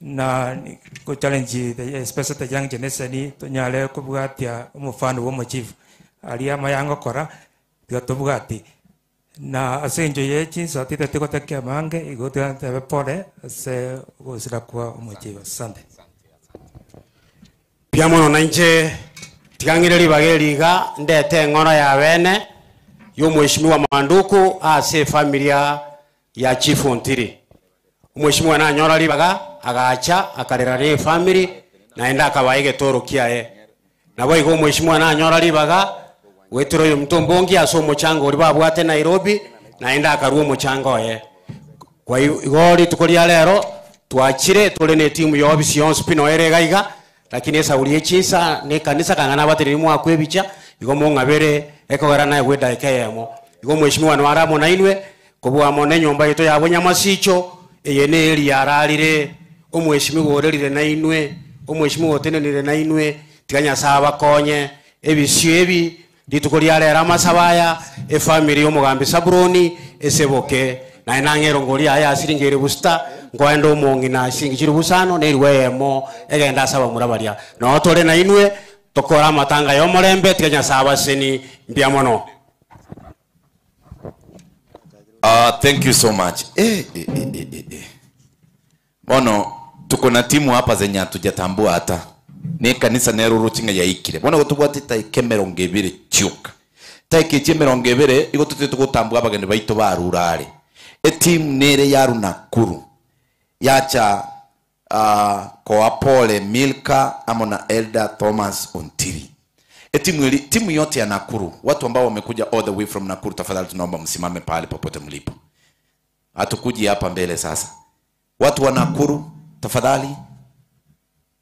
S23: na go challenge the especially the young generation tonyare kobwatia omofano bwa omochief aria amaya ngokora tiga tobwati na ase eng'encho ya chinsa titeti gotekia amange igo tiga ntebe pole ase ogosira kwa omochief asante.
S8: Mbuya mono nainche tiga ng'ire ribaga eri iga ndete eng'ono ya bene ya omweshimiwa Manduku ase efamilia ya Chief Ontiri. Omweshimiwa nanyora ribaga agacha akarera na efamiri naende akabaa egetoro kiaye. Naboigo omweshimiwa nanyora ribaga goetera oyominto ombongi ase omochango oria babwate Nairobi naende akarua omochango oye. Kwa igo rituko ria rero twachire tore na etimu ya ofisi yonsi pi noere iga iga lakini esauri ye chinsa na ekanisa kang'a nabateneiri mwakwa ebicha igo mong'abere ekogera naegwe edaika eyemo. Igo omweshimiwa noare amo nainwe kobua mono enyomba yaito ya bonyamasicho eye neri yararire omweshimiwa orerire nainwe omweshimiwa otenenire nainwe tiga Nyasaye abakonye ebisio ebi rituko ria rero amasabo aya efamiri ya omogambi Zabuloni eseboke naye nang'e erongori yaye yasiringeire busita nkoenda omong'ina siringi chilifu isano na eriwa eyemo egende ase abamura baria noo tore nainwe tokore amatanga ya omorembe tiga Nyasaye abaseni mbuya mono.
S1: Ah, thank you so much. Eh, eh, eh, eh, eh, eh. Bono tuko na timu hapa zenye hatujatambua hata ne kanisa neruruchi ng'a yaikire bono gotobwate taika emerongo ebere chioka taika echi emerongo ebere igo totete gotambua abageni baito barure are etimu nere yaru Nakuru yacha uh, koa pole Milka amo na Elder Thomas Ontiri etimu eri timu yote ya Nakuru watu ambao wamekuja all the way from Nakuru tafadhali tunaomba msimame pahali popote mlipo hatukuji hapa mbele sasa watu wa Nakuru tafadhali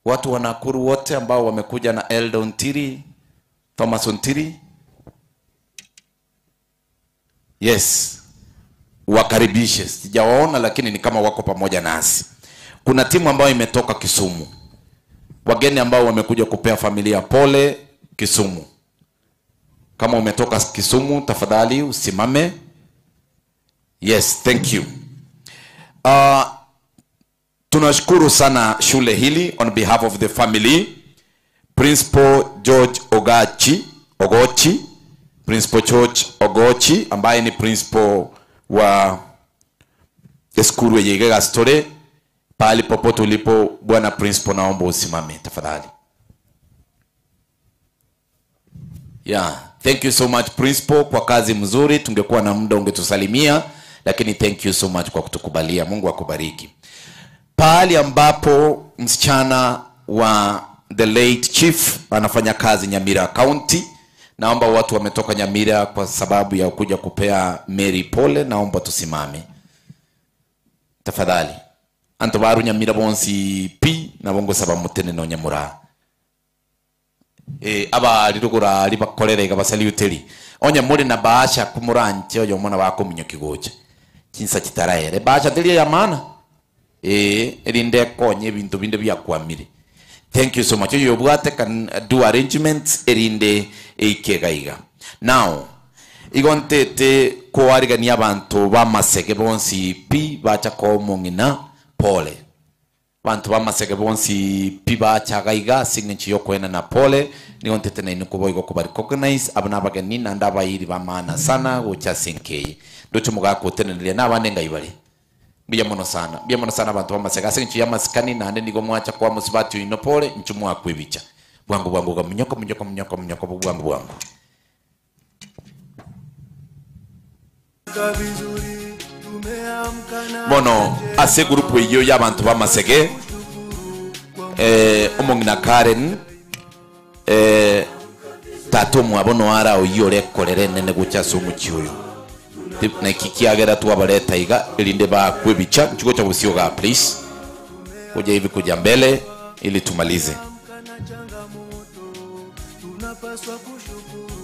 S1: watu wa Nakuru wote ambao wamekuja na Elder Ontiri Thomas Ontiri yes wakaribishe sijawaona lakini ni kama wako pamoja nasi kuna timu ambayo imetoka Kisumu wageni ambao wamekuja kupea familia pole Kisumu kama umetoka Kisumu tafadhali usimame yes thank you tunashukuru sana shule hili on behalf of the family Principal George Ogachi Ogochi Principal George Ogochi ambaye ni principal wa eskuru ya Igega Story pahali popote ulipo bwana principal naomba usimame tafadhali yeah thank you so much principal kwa kazi mzuri tungekuwa na muda ungetusalimia lakini thank you so much kwa kutukubalia mungu akubariki pahali ambapo msichana wa the late chief anafanya kazi Nyamira County. Naomba watu wametoka Nyamira kwa sababu ya kuja kupea Mary pole, naomba tusimame tafadhali. Anto baru Nyamira bonsi pi nabo ngosaba mutene no nyamura e, aba rirugura ari bakorere iga basaliuteri onye muri na bahasha kumuranche oyo mona bakominyo kigocha chinsa chitaraere bahasha teria ya maana eh erinde konye ebinto binde byakwamire thank you so much oyo obwate can do arrangements erinde eikega iga now igo ntete koarigania abanto bamasege bonsi pi bacha komong'ina pole bantu bamasege bonsi pi bachaga iga ase eng'encho ya okoena na pole nigo ntete nainwe koba igo koba recognize abo na abageni naende abairi ba maana sana gocha ase enka eye ndoche omogaka oteneneria na abande ngai bare mbuya mono sana mbuya mono sana abanto bamasege ase eng'encho ya amasikani naende nigo mwacha koa mosubati oino pole inche mwakwa ebicha bwango bwango iga munyoko munyoko munyoko munyoko bwango bwango. Bono ase egurupu eyio y'abanto b'amasege eh, omong'ina Karen eh, tata omwabo noyo ara oyio ore ekorera enene gocha ase omochie oyo Ti- naki kiagera twabareta iga erinde bakwe ebicha nchi gocha bosio igaa please kuja hivi kuja mbele ili tumalize.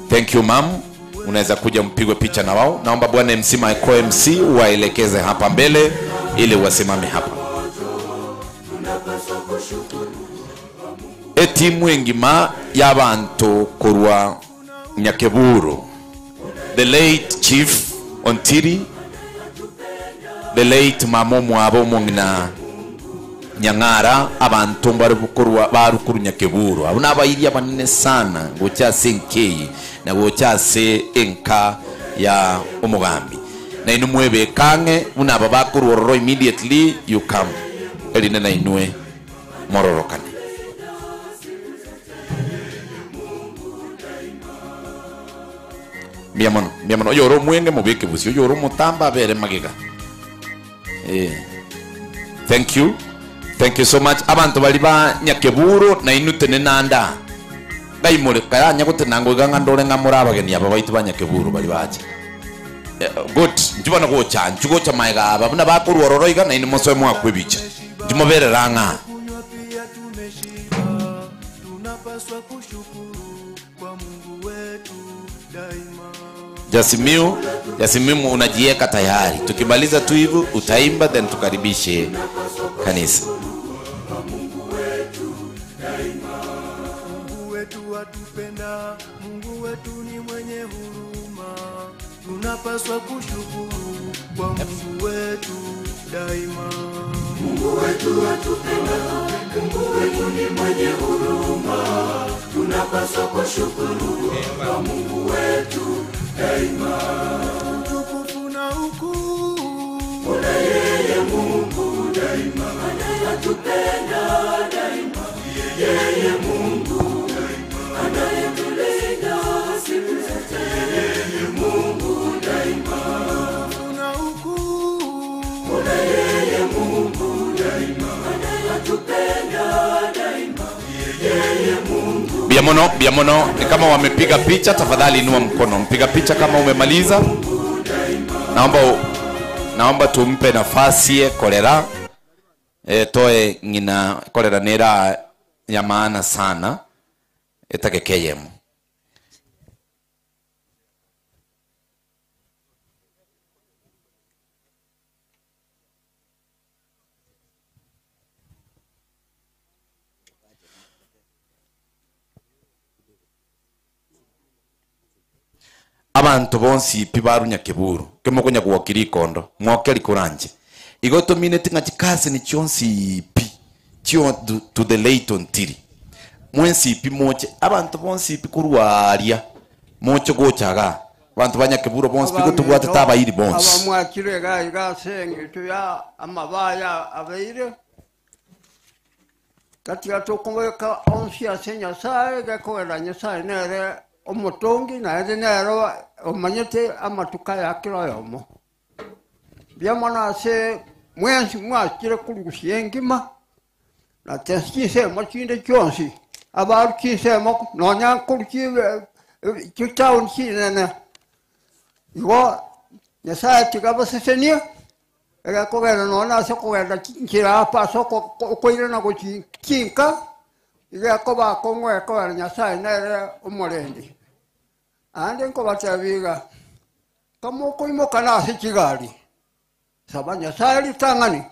S1: Thank you mam, unaweza kuja mpigwe picha na wao. Naomba bwana MC Michael MC waelekeze hapa mbele ili wasimame hapa. Etimu engima y'abantu kurwa Nyakeburu, the late Chief Ontiri, the late mama omwabo omong'ina Nyang'ara, abantu mbari kurwa barukuru Nyakeburu abo n'abairi abanene sana gocha ase enkeyi na gocha ase enka ya omogambi na inwe mwebekang'e buna aba bakorwa ororo immediately you come erinde na inwe mororokane. Mbuya mono, mbuya mono. Oyore omwenge mobeke bosio, oyore omotamba abere magega. Eh. Thank you. Thank you so much. Abanto bari ba Nyakeburu na inwe tenena nda. Ngaimore kayanya gotenanga iga ng'a ndore ng'a more abageni aba baito ba Nyakeburu bari bache. Eh, good. Nchu bono gocha, nchu gocha maega aba buna bakorwa ororo iga na inwe mosoe mwakwa ebicha. Nchu moberere ang'a. Jasimiu, Jasimiu unajieka tayari. Tukimaliza tu hivi utaimba then tukaribishe kanisa.
S9: Mungu wetu atupenda, Mungu wetu ni mwenye huruma, tunapaswa kushukuru kwa Mungu wetu daima.
S10: Mungu wetu atupenda, Mungu wetu ni mwenye huruma, tunapaswa kushukuru kwa Mungu wetu daima.
S9: Utukufu na ukuu
S10: Una yeye Mungu daima, anayetupenda daima, yeye Mungu daima, anayetulinda siku zote, yeye Mungu daima.
S9: Utukufu na ukuu
S10: Una yeye Mungu daima, anayetupenda daima, yeye Mungu
S1: Mbuya mono, mbuya mono. Ni kama wamepiga picha, tafadhali inua mkono. Mpiga picha kama umemaliza. Naomba naomba tumpe nafasi ye kolera e, toe ng'ina kolera nera ya maana sana etakekeyemo. Abantu bonsi pi baru Nyakeburu kemokonya gwokiri ikondo mwokeri kuranje igo tomineti ng'a chikasi ni chionsi pi chio to the late Ontiri mwensi pi moche abantu bonsi pi kurwaria moche gochaga abantu ba Nyakeburu bonsi pi gotubwatete abairi bonsi.
S11: Abamwakire iga iga ase eng'encho ya amabaya abeire gatiga tokobeka onsi ase Nyasaye gekogera Nyasaye nere omotongi naende nero omanyete amatuka yakero oyomo mbuya mono ase mwensi mwakire korugusia engima na te chinsemo chinde chionsi abaru chinsemo nonya nkoru chitown chinene igo Nyasaye tiga basesenie egakogenda nonye ase okogenda chinchera apa ase okoirana gochi chinka igakoba akong'u ekogera Nyasaye nere omorendi ande nkobatebia iga kama okoimoka na ase chigari saba Nyasaye ritang'ani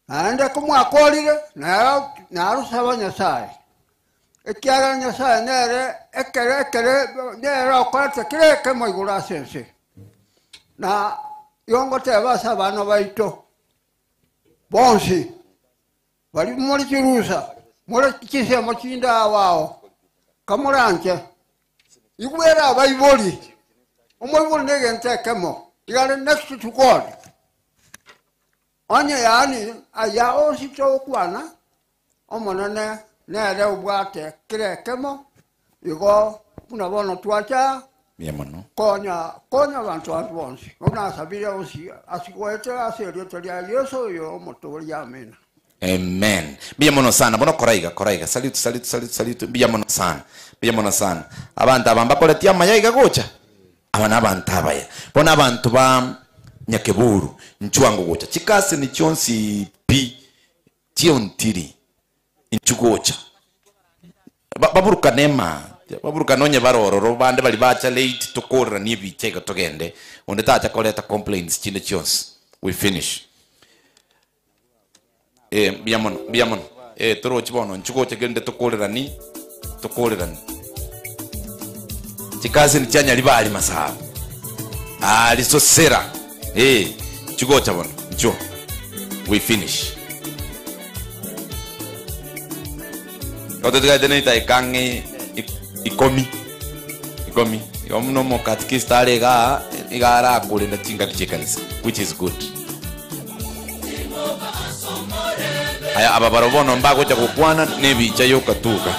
S11: naende komwakorire naro saba Nyasaye ekiagera Nyasaye nere ekere ekere nere okorete kere ekemo igoro ase ense na igo ngoteba ase abana baito bonsi bari muri chirusa muri chisemo chinde awao kamoranche igwera abaibori omoibori na egento ekemo igare next to God onye yaani aya onsi togokwana omonene nere obwate kere ekemo igo buna bono twacha
S1: Mbuya mono.
S11: konya konya abantu bantu bonsi onasabire onsi asigoete ase erioto ria Yesu oyo omotoria amina.
S1: Amen. Mbuya mono sana. Bono koraiga, koraiga. Salute, salute, salute, salute. Mbuya mono sana. Mbuya mono sana. Abantu aba mbakoretie amaya iga gocha. Aba na abantu abaya. Bono abantu ba Nyakeburu nchwango gocha. Chikasi ni chionsi pi chiontiri nchu gocha. Baburuka nema. Baburukane onye bare ororo bande bari bacha late tokoreranie ebicha iga togende. Onde tacha koreta complaints chinde chionsi. We finish. Eh, mbuya mono, mbuya mono. Eh, torochi bono nchigocha kerinde tokorerani, tokorerani. Chikasini chia Nyaribari Masaba. Ah, risosera. Eh, chigocha bono, nchwo. We finish. Igo totigarete na edaika ang'e ikomi. Ikomi. Igo buna omokatikista are igaa, iga arakorenda chingaki chia ekanisa, which is good. Aya aba barobwo bono mbagocha gokwana na ebicha yokatuga.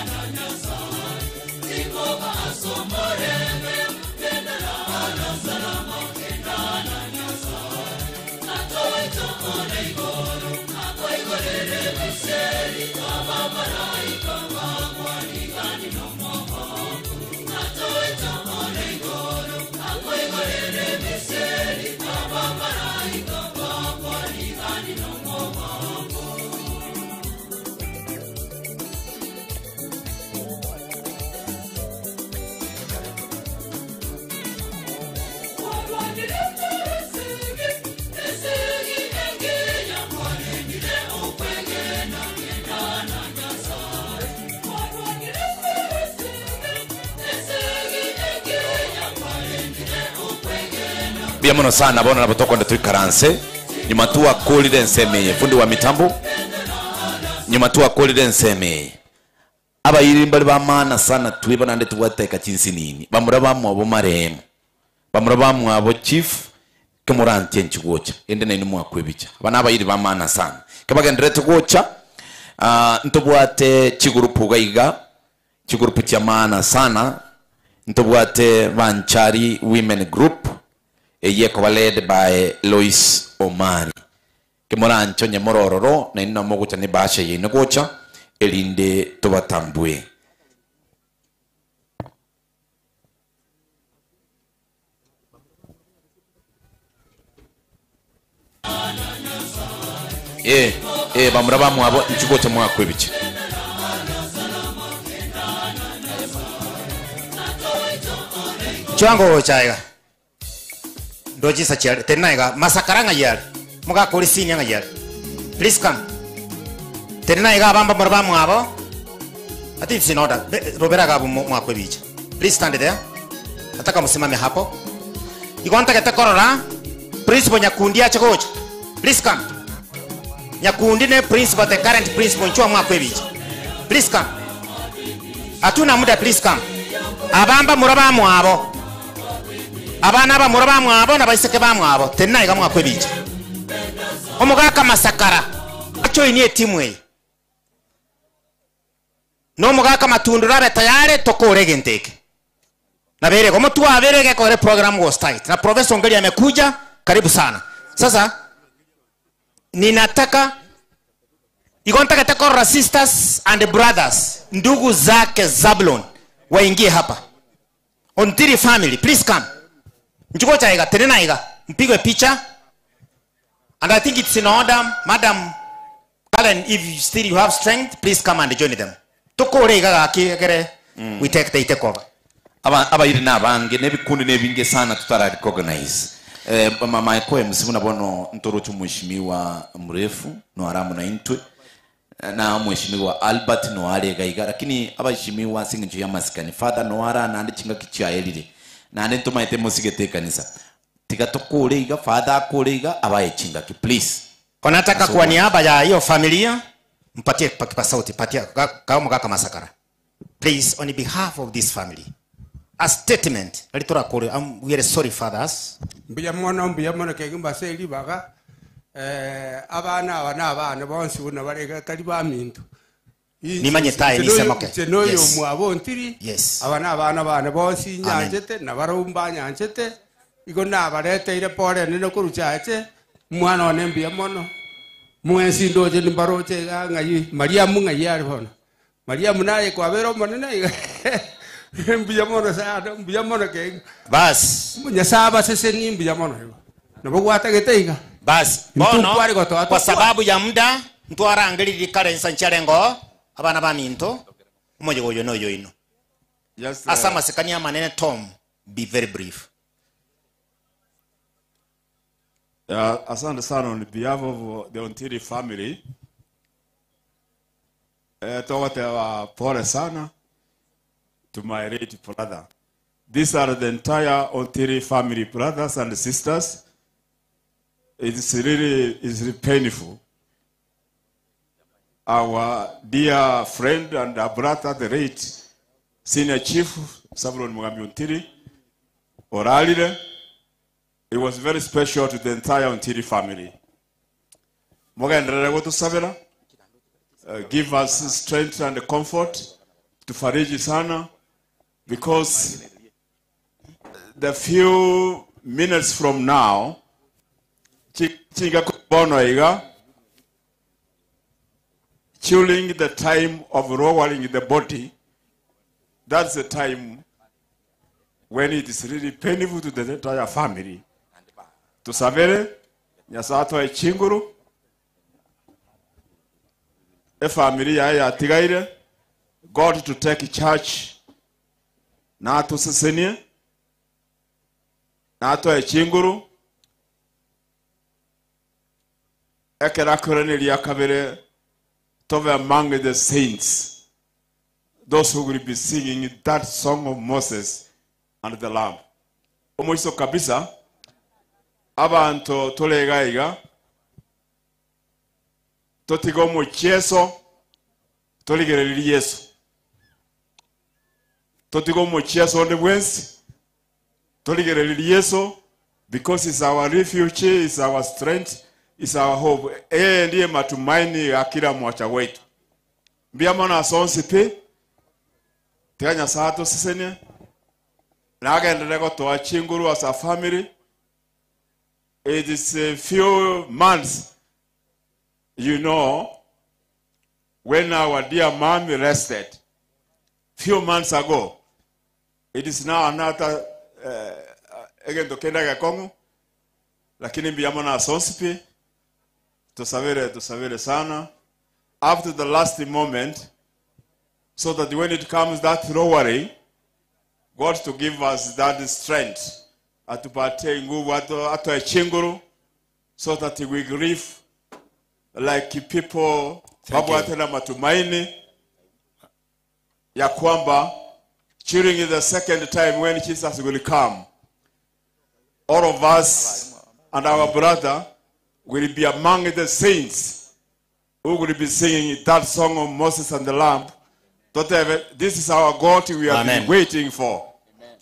S1: Mbuya mono sana bono nabo tokonde toikaranse nyuma twakorire ensemo eye fundi wa mitambo nyuma twakorire ensemo eye abairi mbari ba maana sana twiba naende tobwate chinsinini bamura bamwabo marehemu bamura bamwabo chief kemorantie nchigocha ende nainwe mwakwebicha aba na abairi ba maana sana kebagenderete gocha ah, ntobwate chigurupu iga iga chigurupu chia maana sana ntobwate Banchari Women Group eye ekoba led by Lois Omari kemoranche onye morororo nainwe namogocha ne ebahasha yaino gocha erinde tobatambue. Eh, eh, bamura bamwabo nchigocha mwakwa ebiche.
S3: Chwango chaiga. Ndochisa chiari tena iga masakara ng'ai are. Mogakori senior ng'ai are. Please come. Tena iga abamba mura bamwabo. I think it's in order. Robera gabu mwakwe bicha. Please stand there. Nataka msimame hapo. Igo ntagete korora principal Nyakundi ache gocha. Please come. Nyakundi ne principal, the current principal nchwa mwakwe bicha. Please come. Hatuna muda, please come. Abamba mura bamwabo. Abana aba mura bamwabo na baiseke bamwabo. Tena iga mwakwe bicha. Omogaka masakara. Acho ini timu eyi. No mugaka matundu rabe tayari tokore genteke. Na bere kwa mtu wa bere kwa ile program was tight. Na Professor Ongeri amekuja, karibu sana. Sasa ninataka iko nataka takora sisters and brothers, ndugu zake Zablon waingie hapa. Ontiri family, please come. Nchuko cha iga, tena iga, mpigwe picha. And I think it's in order, Madam Karen, if you still you have strength, please come and join them. Tukore iga gaki kere, we take the take over.
S1: Aba abairi na abange nebikundi nebinge sana tutara recognize. Mama eko MC muna bono ntorocho mheshimiwa mrefu no aramu na intwe na mheshimiwa Albert no are gaiga lakini abaheshimiwa singincho ya masikani father no ara nandi chinga kichia elire nandi ntumaite musigete kanisa tiga tukure iga father akure iga abaye chinga ki please.
S3: Onataka kwa niaba ya hiyo familia mpatie kipa sauti, patia kama kaka Masakara. Please, on behalf of this family, a statement. Alitora kore, we are sorry fathers.
S12: Mbuya mwana, mbuya mwana kegimba seli baga. Abana abana abana bonsi buna barega tari ba mintu.
S3: Nimanye taye nisema okay.
S12: Chenoyo
S3: Yes.
S12: mwabo ntiri.
S3: Yes.
S12: Abana abana abana bonsi
S3: Amen.
S12: nyanjete na barumba nyanjete. Igo nabarete ire pore nino kuruchache. Mwana one mbuya mono. Mwensi ndoje nimbaroche ngai Mariamu ngai ari bono. Mariamu naye kwabero monene iga. Mbuya mono sana, mbuya mono ke.
S3: Bas.
S12: Nyasaye sese ni mbuya mono igo. Nabo gwatagete iga.
S3: Bas.
S12: Mtu
S3: Bono,
S12: kwari gotoa
S3: kwa
S12: tokwa.
S3: sababu ya muda ntwarangiriri kare nsancharengo abana ba minto omoyego oyo noyo ino.
S13: Yes,
S3: Ase amasikani amanene Tom, be very brief.
S13: Asante sana on behalf of the Ontiri family. Togoteba pole sana to my late brother. These are the entire Ontiri family brothers and sisters. It's really, it's really painful. Our dear friend and our brother, the late senior chief, Savulon Mugambi Ontiri, Oralile, it was very special to the entire Ontiri family. Mugenderere gutusabira, give us strength and comfort, tufariji sana, because the few minutes from now, chinga kubono iga, during the time of lowering the body, that's the time when it is really painful to the entire family. Tusabere, Nyasaye atoe chinguru, efamily yaye yatigaire, God to take charge, na atusesenie, na atoe chinguru, ekera kwereneria kabere, tobe among the saints, those who will be singing that song of Moses and the Lamb. Omwiso kabisa, abantu tulegaiga, totiga omucheso, torigereria Yesu. Totiga omucheso onde bwensi, torigereria Yesu, because he's our refuge, he's our strength, is our hope. Yeye ndiye matumaini ya kila mwacha wetu. Mbia mana asonsi pi, tiga Nyasaye atusesenie, na agenderere gotoa chinguru as a family. It is a few months, you know, when our dear mom rested. Few months ago. It is now another, egento kenda gekongu, lakini mbia mana asonsi pi, tusavere, tusavere sana, up to the last moment, so that when it comes that lowering, God to give us that strength, atupatie nguvu, atoe chinguru, so that we grieve like people
S3: Thank you.
S13: wabwate na matumaini ya kwamba during the second time when Jesus will come, all of us and our brother will be among the saints who will be singing that song of Moses and the Lamb. This is our God we have been
S3: Amen.
S13: waiting for.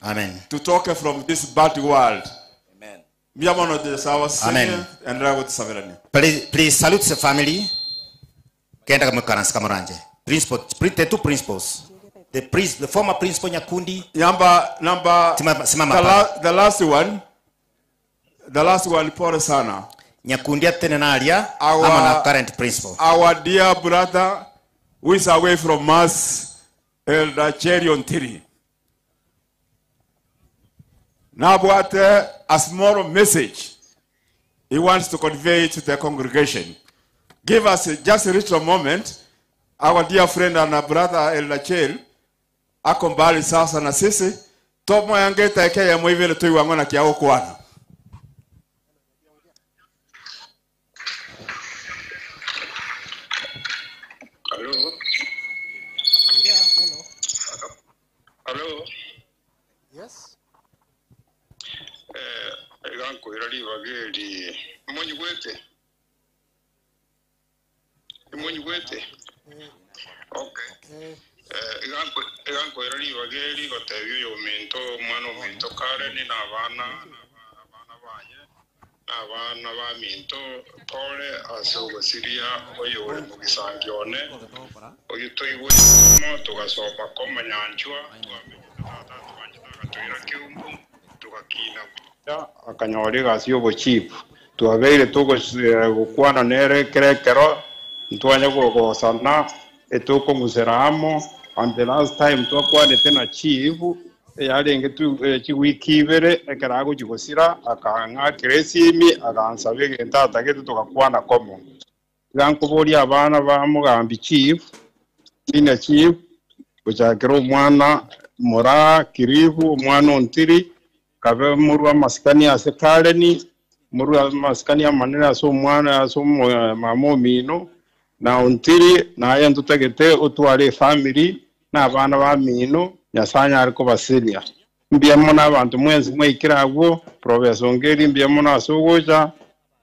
S3: Amen.
S13: To talk from this bad world. Amen.
S3: Amen.
S13: Amen.
S3: Please, please salute the family. Kenda kamukaransi kamuranje. Principal, the two principals. The priest, the former principal Nyakundi.
S13: Number,
S3: Simama
S13: the,
S3: pale.
S13: the last one, the last one, pole sana.
S3: Nyakundi atene naria,
S13: Our-
S3: ama na current principal.
S13: Our dear brother who is away from us, Elder Cherion Tiri. Nabwate a small message he wants to convey to the congregation. Give us just a little moment. Our dear friend and our brother Elder Cher ako mbali sasa na sisi tomo yangeta eke ya mwivile tuiwang'ona kia ukwana.
S15: Hello. Hello.
S7: Yes.
S15: Igankwira ribageri munyigwete imunyigwete okay igankwira ribageri gotebia uyu minto omwana ominto Karen na abana abana banye na abana ba minto pole ase ogosiria oyo ori mugisangi one oyu toigwete tugasoma komanyanchwa twamenyete kiumbu tugakina akanyora egasi ya obochifu twabeire tugokwana nere kerekero ntwanya gogosana etukong'usera amo and the last time twakwanete na chief yarenge chiwiki ibere ekero agochigosira akang'akera esimi akansaba egento atagete tugakwana komo iga nkoboria abana ba mogambi chief senior chief gochakera omwana Moraa Kiribu omwana o Ntiri, kabe morue amasikani ase Kareni, morue amasikani amanene ase omwana ase mama omino, na Ontiri, naye ntotagete otware efamiri na abana bamino, Nyasae anyare kobasiria. Mbuya mono abanto mwensi mwaikire agwo, Professor Ongeri mbuya mono ase ogocha,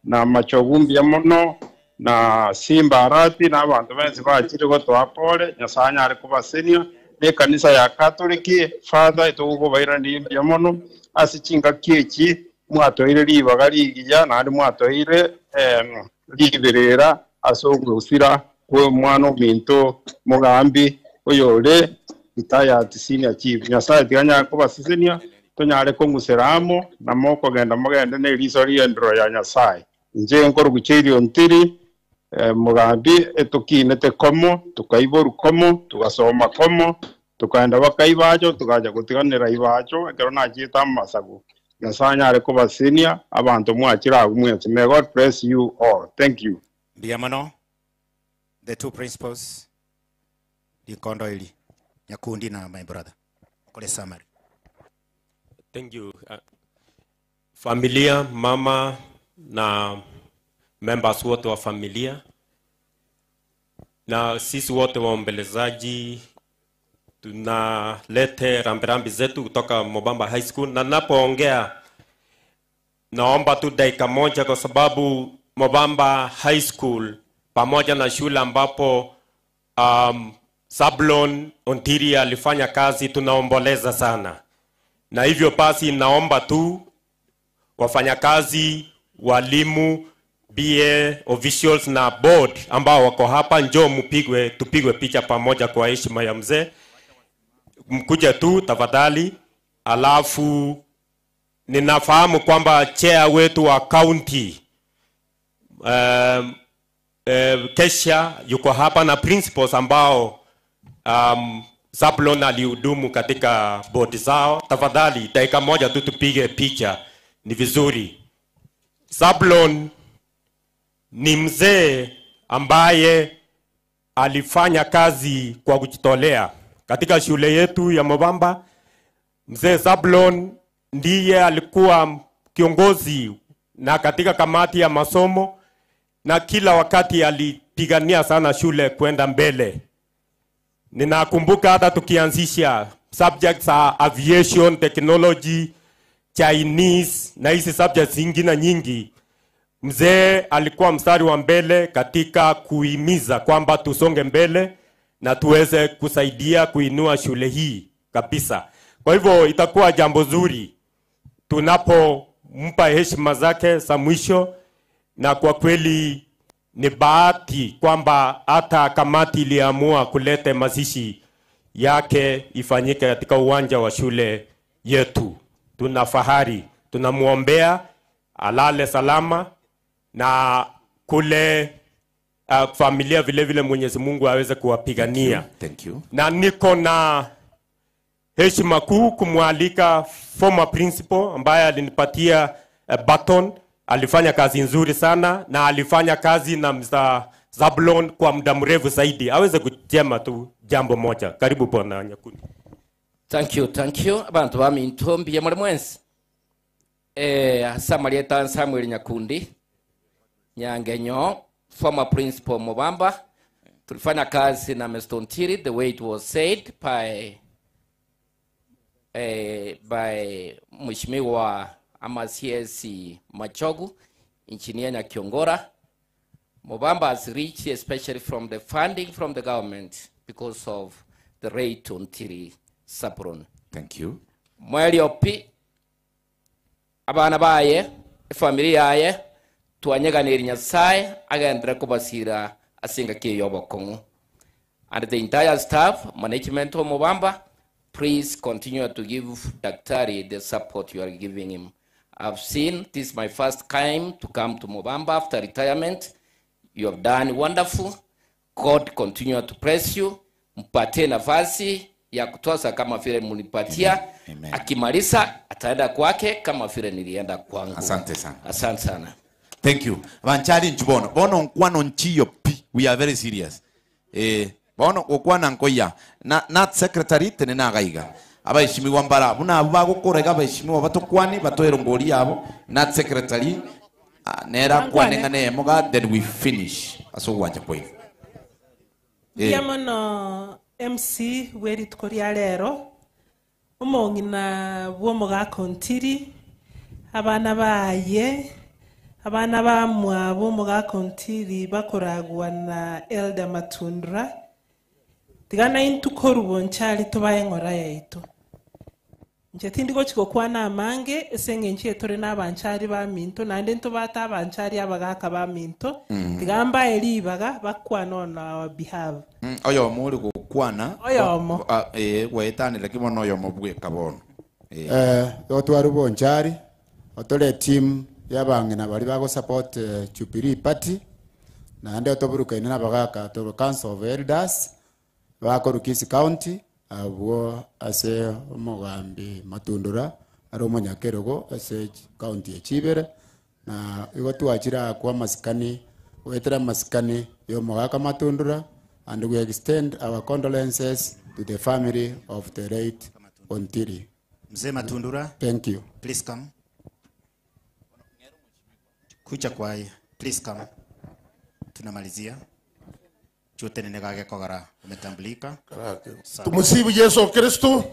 S15: na Machogu mbuya mono, na Simba Arati na abanto bensi bachire gotoa pole, Nyasae anyare kobasenia, na ekanisa ya Katoliki, Father etogokobairaneria mbuya mono ase chingaki echi mwatoire ribaga rigiya naende mwatoire riberera ase ogosira kw'omwana ominto mogambi oyore retired senior chief. Nyasae tiga anyare kobasesenia tonyare kong'usera amo na mokogenda mogende neriso ri'endero ya Nyasae. Inche nkorokwa Cheiri Ontiri, mogambi, etokinete komo, tokaiborwa komo, togasoma komo, tokaenda baka ibacho, togacha gotiganera ibacho ekero nachiete amasago. Nyasae anyare kobasesenia abanto mwachire agwo mwensi. May God bless you all. Thank you.
S3: Mbuya mono the two principals rikondo eri Nyakundi na my brother okore summary.
S19: Thank you. Familia, mama na members wote wa familia na sisi wote waombelezaji tunalete rambirambi zetu kutoka Mobamba High School, na napoongea naomba tu dakika moja, kwa sababu Mobamba High School pamoja na shule ambapo Zablon Ontiri alifanya kazi, tunaomboleza sana, na hivyo basi naomba tu wafanyakazi, walimu, BA officials na board ambao wako hapa, njoo mpigwe, tupigwe picha pamoja kwa heshima ya mzee. Mkuje tu tafadhali. Alafu ninafahamu kwamba chair wetu wa county Kesha yuko hapa na principals ambao Zablon alihudumu katika board zao. Tafadhali dakika moja tu tupige picha, ni vizuri. Zablon ni mzee ambaye alifanya kazi kwa kujitolea katika shule yetu ya Mobamba. Mzee Zablon ndiye alikuwa kiongozi na katika kamati ya masomo, na kila wakati alipigania sana shule kwenda mbele. Ninakumbuka hata tukianzisha subjects za aviation technology, Chinese na hizi subjects zingine nyingi, mzee alikuwa mstari wa mbele katika kuhimiza kwamba tusonge mbele na tuweze kusaidia kuinua shule hii kabisa. Kwa hivyo itakuwa jambo zuri tunapompa heshima zake za mwisho, na kwa kweli ni bahati kwamba hata kamati iliamua kuleta mazishi yake ifanyike katika uwanja wa shule yetu. Tuna fahari, tunamwombea alale salama na kule familia vile vile Mwenyezi Mungu aweze kuwapigania.
S1: Thank you.
S19: Na niko na heshima kuu kumwalika former principal ambaye alinipatia baton. Alifanya kazi nzuri sana na alifanya kazi na Mr. Zablon kwa muda mrefu zaidi. Aweze kusema tu jambo moja. Karibu Bwana Nyakundi.
S2: Thank you, thank you. Abantu baminto mbiye muri mwensi. Samarieta Samuel Nyakundi Nyangenyo, former principal Mobamba. Tulifanya kazi na Mr. Ontiri the way it was said by Mheshimiwa ama CS Machogu, Engineer Nyakiongora. Mobamba has reached, especially from the funding from the government, because of the rate Ontiri Zablon.
S1: Thank you.
S2: Mweli opi, abana baye, familia yaye, twanyeganĩria Nyasaye agendere kũbacira asinga kĩyobo kong'u. And the entire staff, management of Mobamba, please continue to give Daktari the support you are giving him. I've seen this is my first time to come to Mobamba after retirement. You have done wonderful. God continue to bless you. Mpatie nafasi ya kutosa kama vile mlipatia.
S1: Amen.
S2: Akimaliza ataenda kwake kama vile nilienda kwangu.
S1: Asante sana.
S2: Asante sana.
S1: Thank you. Banchali nchibono. Bono nkwano nchiyo pi. We are very serious. Bono okwana nkoya. Na not secretary tene na gaiga. Abaeshimiwa mbara buna abwo bagokora iga abaeshimiwa batokwane batoe erongori yabo not secretary ah, nere akwane ng'a neyemo ga then we finish ase ogwancha kwaino.
S16: Mbuya
S1: Eh.
S16: mono MC bwe rituko ria rero, omong'ina bw'omogaka Ontiri, abana baye, abana bamwabo omogaka Ontiri bakoragwa na Elder Matundura, tiga naintwe korwa bonchari tobae eng'ora yaito. Inche tindi gochi gokwana amange ase eng'encho eye tore na abanchari baminto naende ntobate abanchari abagaka baminto, tiga mbae ribaga bakwane on our behalf.
S1: Oyomo ore gokwana
S16: Oyomo.
S1: Ah, eh, gwaetanire ki bono oyomo bweka bono. Eh.
S17: Eh, totware bonchari otore etimu ya abang'ina baria bagosupport Jubilee Party naende otoburukaine na abagaka toro Council of Elders bakorwa Kisii County abwo ase omogambi Matundura are omonyakerogo ase county ya Chibere na igo twachire aa kwa amasikani goetera amasikani ya omogaka Matundura and we extend our condolences to the family of the late Ontiri.
S3: Mzee Matundura.
S17: Thank you.
S3: Please come. Kuja kwa please come. Tunamalizia. Chote nene gage kogara umetambulika. Sawa.
S18: Tumusifu Yesu Kristu.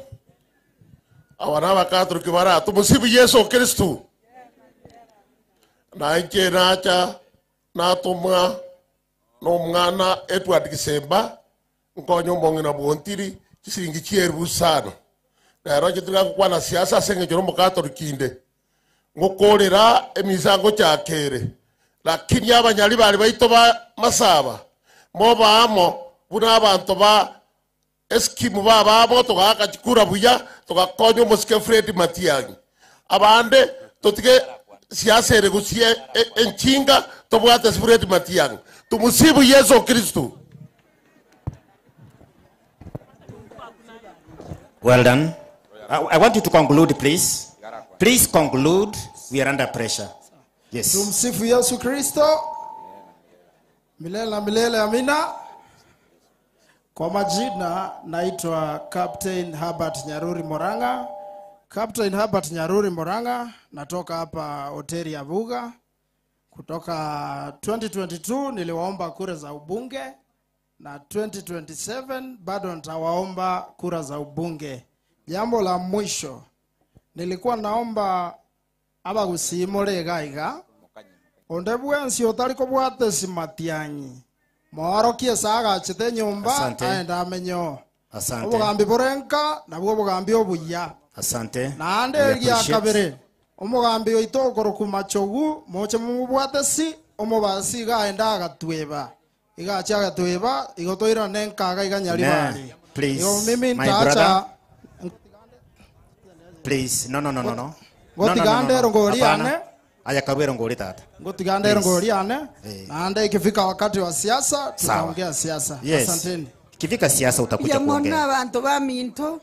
S18: Aba n'abakatoliki bara tumusifu Yesu Kristu. Nainche nacha natumwa n'omwana Edward Gisemba nkonya omong'ina bwontiri chisiringi chieribu isano rero inche tigakokwana siasa ase eng'encho na omokatoliki inde ngokorera emisango chakere lakini abanyari bari baito ba masaba mobaamo buna abanto ba eskimu babamo togaka chikura buya togakonya omosike Fred Matiang'i abande totige siasa ere gusie enchinga tobwate Fred Matiang'i tumusibu Yesu Kristu.
S3: Well done. I want you to conclude, please. Please conclude. We are under pressure. Yes.
S24: Tumsifu Yesu Kristo milele na milele, amina. Kwa majina naitwa Captain Herbert Nyaruri Moranga. Captain Herbert Nyaruri Moranga, natoka hapa hoteli ya Vuga. Kutoka 2022 niliwaomba kura za ubunge na 2027 bado nitawaomba kura za ubunge. Jambo la mwisho nilikuwa naomba abagusimore iga iga onde bwensi otari kobwate simatianyi moorokie saagachete nyomba
S3: Asante.
S24: aenda amenyo
S3: Asante.
S24: obogambi borenka nabwo obogambi obuya
S3: Asante.
S24: naende
S3: We
S24: eria
S3: appreciate.
S24: kabere omogambi oito okoroku machogu moche mumubwate si omobasi iga aenda agatweba iga achi agatweba igo toirane nkaga iga nyari
S3: Ne,
S24: bari
S3: please,
S24: igo mimi
S3: my
S24: ntacha
S3: brother. Please. No, no, no, no, no. No, no, no,
S24: Ngotigande
S3: no, no.
S24: rongori
S3: Hapana.
S24: ane.
S3: Aya karwero ngori tata.
S24: Ngotigande
S3: Please.
S24: rongori ane.
S3: Eh.
S24: Naende ikifika wakati wa siasa
S3: Sawa.
S24: tutaongea siasa.
S3: Yes.
S24: Asanteni.
S3: Ikifika siasa utakuja
S25: Yamona
S3: kuongea.
S25: abantu baminto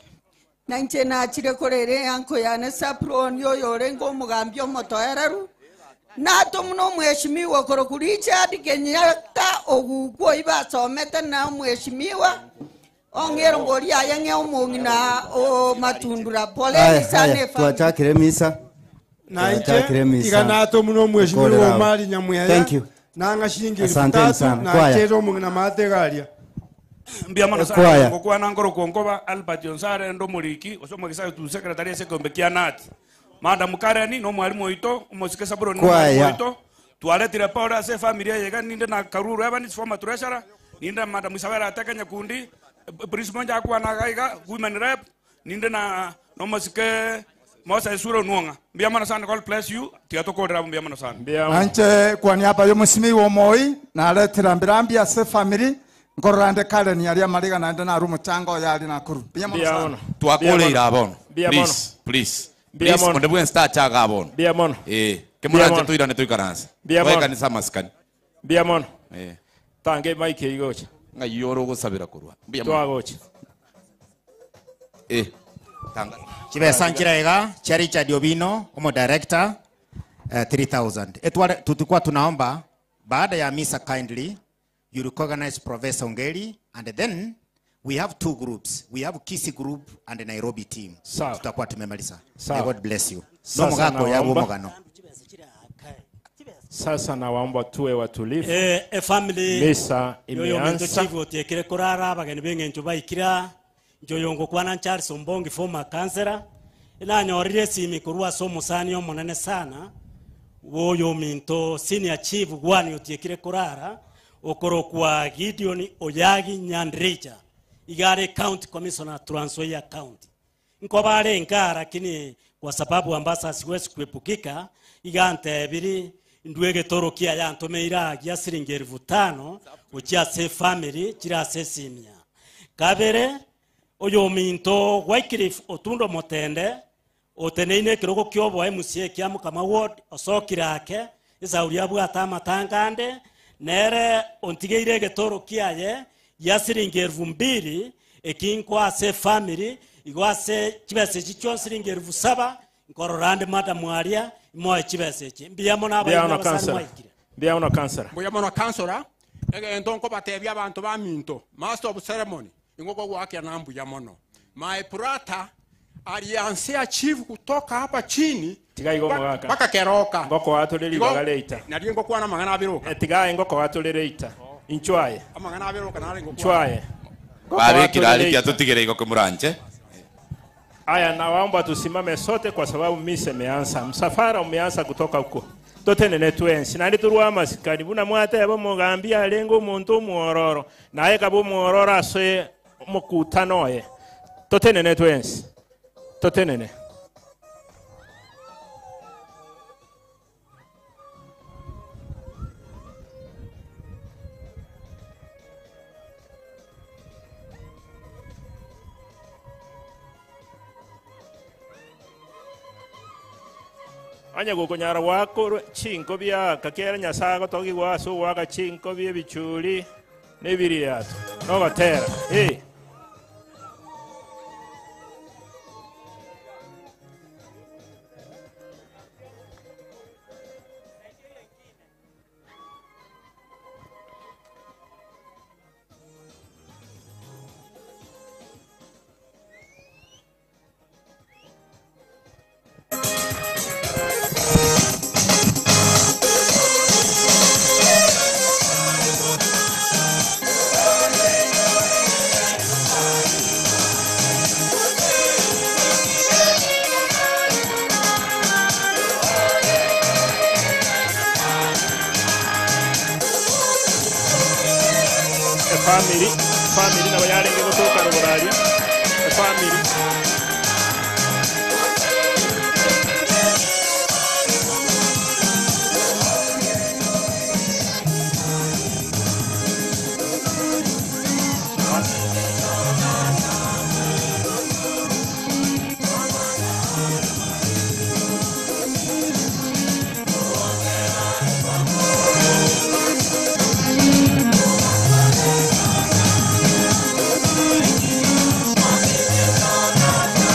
S25: nainche nachire korere yanko yane saproni oyore ngomugambi omotoereru nato muno omweshimiwa koro Richard Kenyatta ogukwo ibasomete na omweshimiwa ong'ero ngori aye ng'e omong'ina o matundura poleni
S26: Aya,
S25: sana
S26: aya,
S25: efamily.
S26: twachakire misa
S9: Nainche
S26: Twachakire misa
S9: iga nato muno omweshimiwa
S26: Kolera.
S9: Omari Nyamweya
S26: Thank you.
S9: nanga shilingi elfu
S26: Asanteni
S9: tatu
S26: sana. Kwaya.
S9: nachera omong'ina mategaria
S27: mbia mono sana
S26: Kwaya.
S27: ngokwana ngoro konkoba Albert Onsare ndo muriki osoma gisayo tu secretary ase kombe kia nati Madam Karen no mwalimu oito omosike Saburo no mwalimu
S26: Kwaya.
S27: oito twaretire Paul ase family yega ninde na Karuru Evans former treasurer ninde Madam Isabella ateka nyakundi Prince Monja akwana gaiga women rep ninde na nomosike Mosa Esuro Nuonga mbia mono sana God bless you tiatokorera mbia mono sana
S28: Nanje kwa niaba y'omusimi w'omoi naretera mbirambi ase family nkorora Karen aria mariga naende naru muchango oyo ari nakuru mbuya mono sana.
S1: twakoreire abono
S28: Mbuya
S1: please please
S28: Mbuya
S1: please
S28: mono.
S1: onde bwensi tachaga abono
S20: Mbuya mono.
S1: eh kemuranje
S20: mono.
S1: tuirane tuikaranse
S20: Mbuya mono.
S1: kanisa masikani
S20: Mbuya mono.
S1: eh
S20: Tange mike igocha.
S1: ng'ai oro ogosabera korwa mbuya mono.
S20: Twagocha.
S1: eh tanga
S3: Chibesa nchira iga cha Richard Obino omo director 3000. Etware tulikuwa tunaomba baada ya misa kindly you recognize Professor Ongeri and then We have two groups. We have Kisii group and Nairobi team.
S20: Sawa.
S3: Tutakuwa tumemaliza.
S20: Sawa.
S3: May God bless you.
S20: Sasa
S3: No mugako ya
S20: nawaomba-
S3: mugano.
S20: Sasa nawaomba tuwe watulivu.
S4: Eh, e family
S20: Misa
S4: yoyo minto
S20: imeanza.
S4: chief otiekire kurara abageni b'eng'encho baikira njoyo ngokwana Charles Ombongi former councillor inanyorire esimi korwa ase omosani omonene sana woyo minto senior chief gwani otiekire kurara okorokwa Gideon Oyagi Nyandricha igare county commissioner Trans Nzoia county nkobare nka lakini kwa sababu ambasa siwezi kuepukika igantebiri ndue getoro kia yantumeira gia siringi 5000 uchia se family chira se simia kabere oyo minto Wycliffe otundo motende oteneine kirogo kiobo MCA kia mukama ward osokire ake isauria bwata amatangande nere ontigeire getoro kiaye ya siringi 2000 ekinkwa ase family igwase chibese chicho siringi 7000 nkororande madam aria imoe chibese echi mbiyamo
S20: Mbiyamo na kansela. Mbiyamo na kansela.
S12: Mbuya mono kansora egento nkobatebia abanto ba minto master of ceremony ingoko gwake na mbuya mono my brother alianzia chief kutoka hapa chini
S20: Tigai go mugaka.
S12: mpaka keroka
S20: Ngoko watuliri
S12: Igo-
S20: bagaleita.
S12: nari ngokwana mang'ana abiroka
S20: Tigai ngoko watulire ita. Inchwaye.
S12: amang'ana abiroka nari ngokwana
S20: Inchwaye. Ngoko
S1: Babikira
S20: watulire
S1: alikia
S20: ita.
S1: tutigire igoko muranje.
S20: Aya, nawaomba tusimame sote kwa sababu misa imeanza, msafara umeanza kutoka huko totenene twensi nandi turwa amasikani buna mwateba mugambia alenga omuntu omwororo naye kaba omwororo ase omokutano oye totenene twensi totenene anya gukonyara gwako chinko biaka kera nyasaye agotogigwa ase ogwaka chinko bia ebichuri na ebiriato nogotera hey. Efamily family nabo yarenge gotoka ruguraria efamily
S10: Thank you.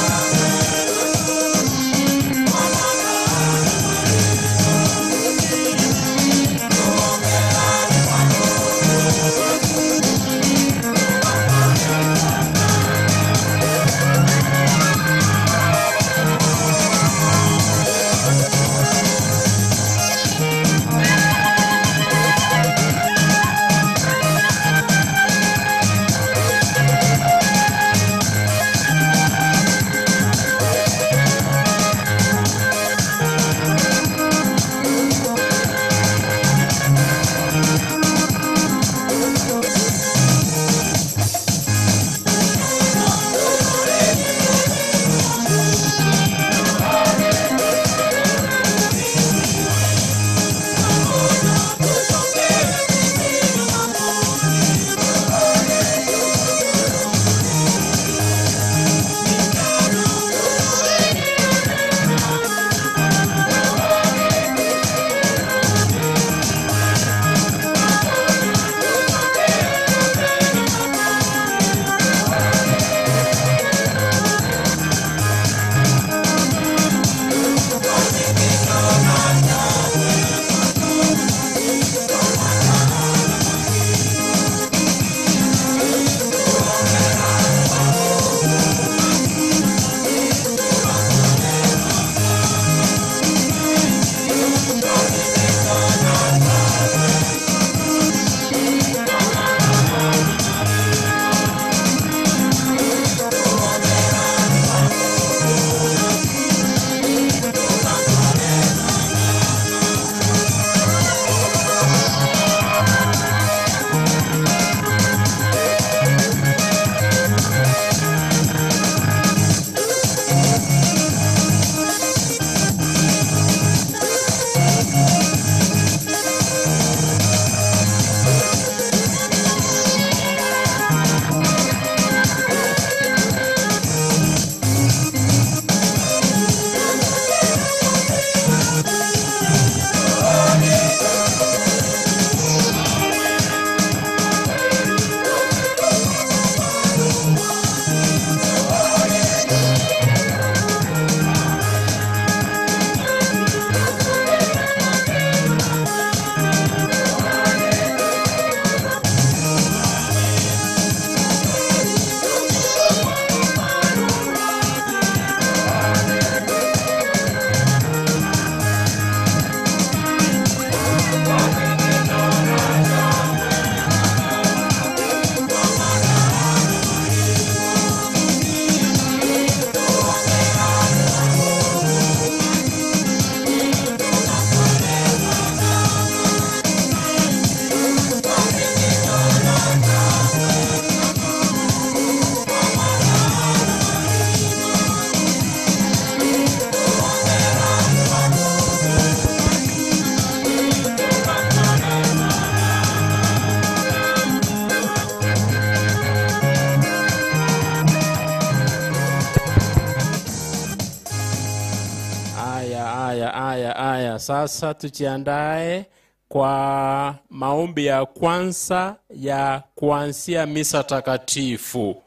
S5: Aya, aya, aya, aya. Sasa tujiandae kwa maombi ya kwanza ya kuanzia misa takatifu.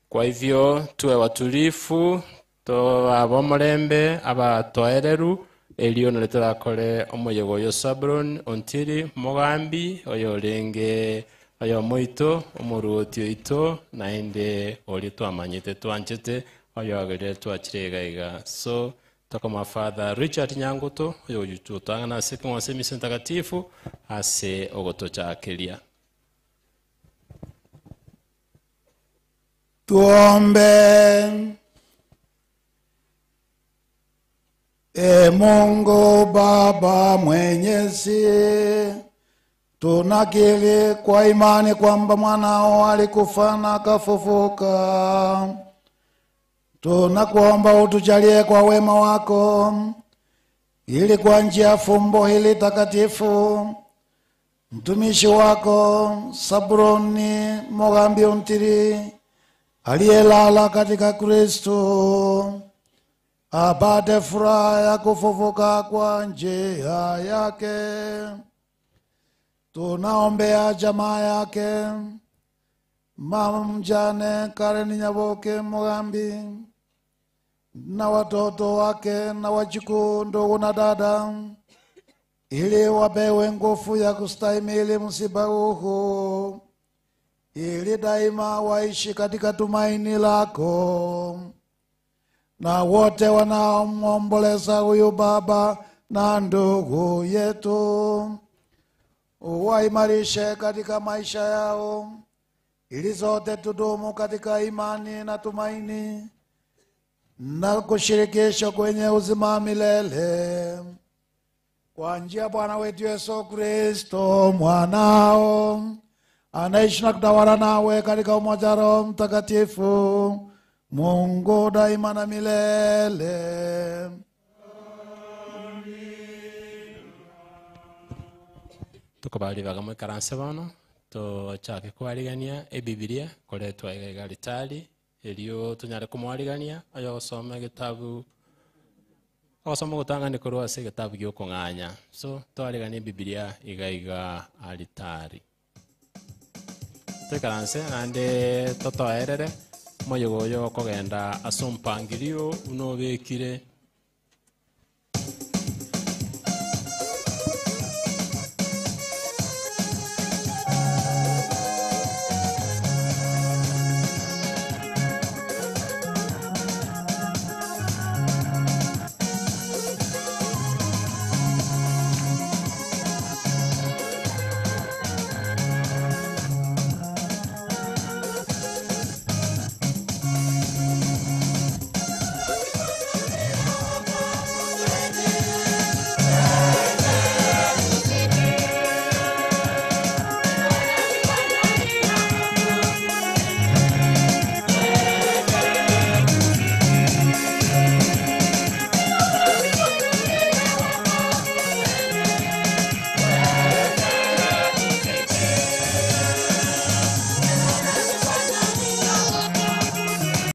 S5: Kwa hivyo tuwe watulifu, abo mulembe abatoereru elio nari torakore omoyego oyo Sabron Ontiri Mogambi oyo orenge oyo moito omoruoti oito naende oria twamanyete twanchete oyo agerire twachire iga iga. So tokoma Father Richard Nyanguto oyo otang'ana ase ekeng'wanso emisa ntakatifu ase ogotochakeria.
S6: Tuombe. E Mungu Baba Mwenyezi, tunakiri kwa imani kwamba mwanao alikufa na akafufuka. Tunakuomba utujalie kwa wema wako, ili kwa njia ya fumbo hili takatifu mtumishi wako Sabroni Mogambi Ontiri aliyelala katika Kristo apate furaha ya kufufuka kwa njia yake. Tunaombea jamaa yake, mama mjane Karen Nyaboke Mogambi na watoto wake na wajukuu, ndugu na dada, ili wapewe nguvu ya kustahimili msiba huu, ili daima waishi katika tumaini lako. Na wote wanaomwomboleza huyu baba na ndugu yetu, uwaimarishe katika maisha yao, ili zote tudumu katika imani na tumaini na kushirikishwa kwenye uzima milele kwa njia ya Bwana wetu Yesu Kristo mwanao, anaishi na kutawala nawe katika umoja wa Roho Mtakatifu, Mungu daima na milele.
S5: Tukobaribaga mwikaranse bono tochake kwarigania ebibilia koretwa iga iga ritari erio tonyare komwarigania oyo gosoma egetabu ogosoma ogotang'ani korwa ase egetabu gia okong'anya. So twarigania ebibilia iga iga aritari toikaranse naende totoerere omoyego oyo okogenda ase ompangirio buna obekire.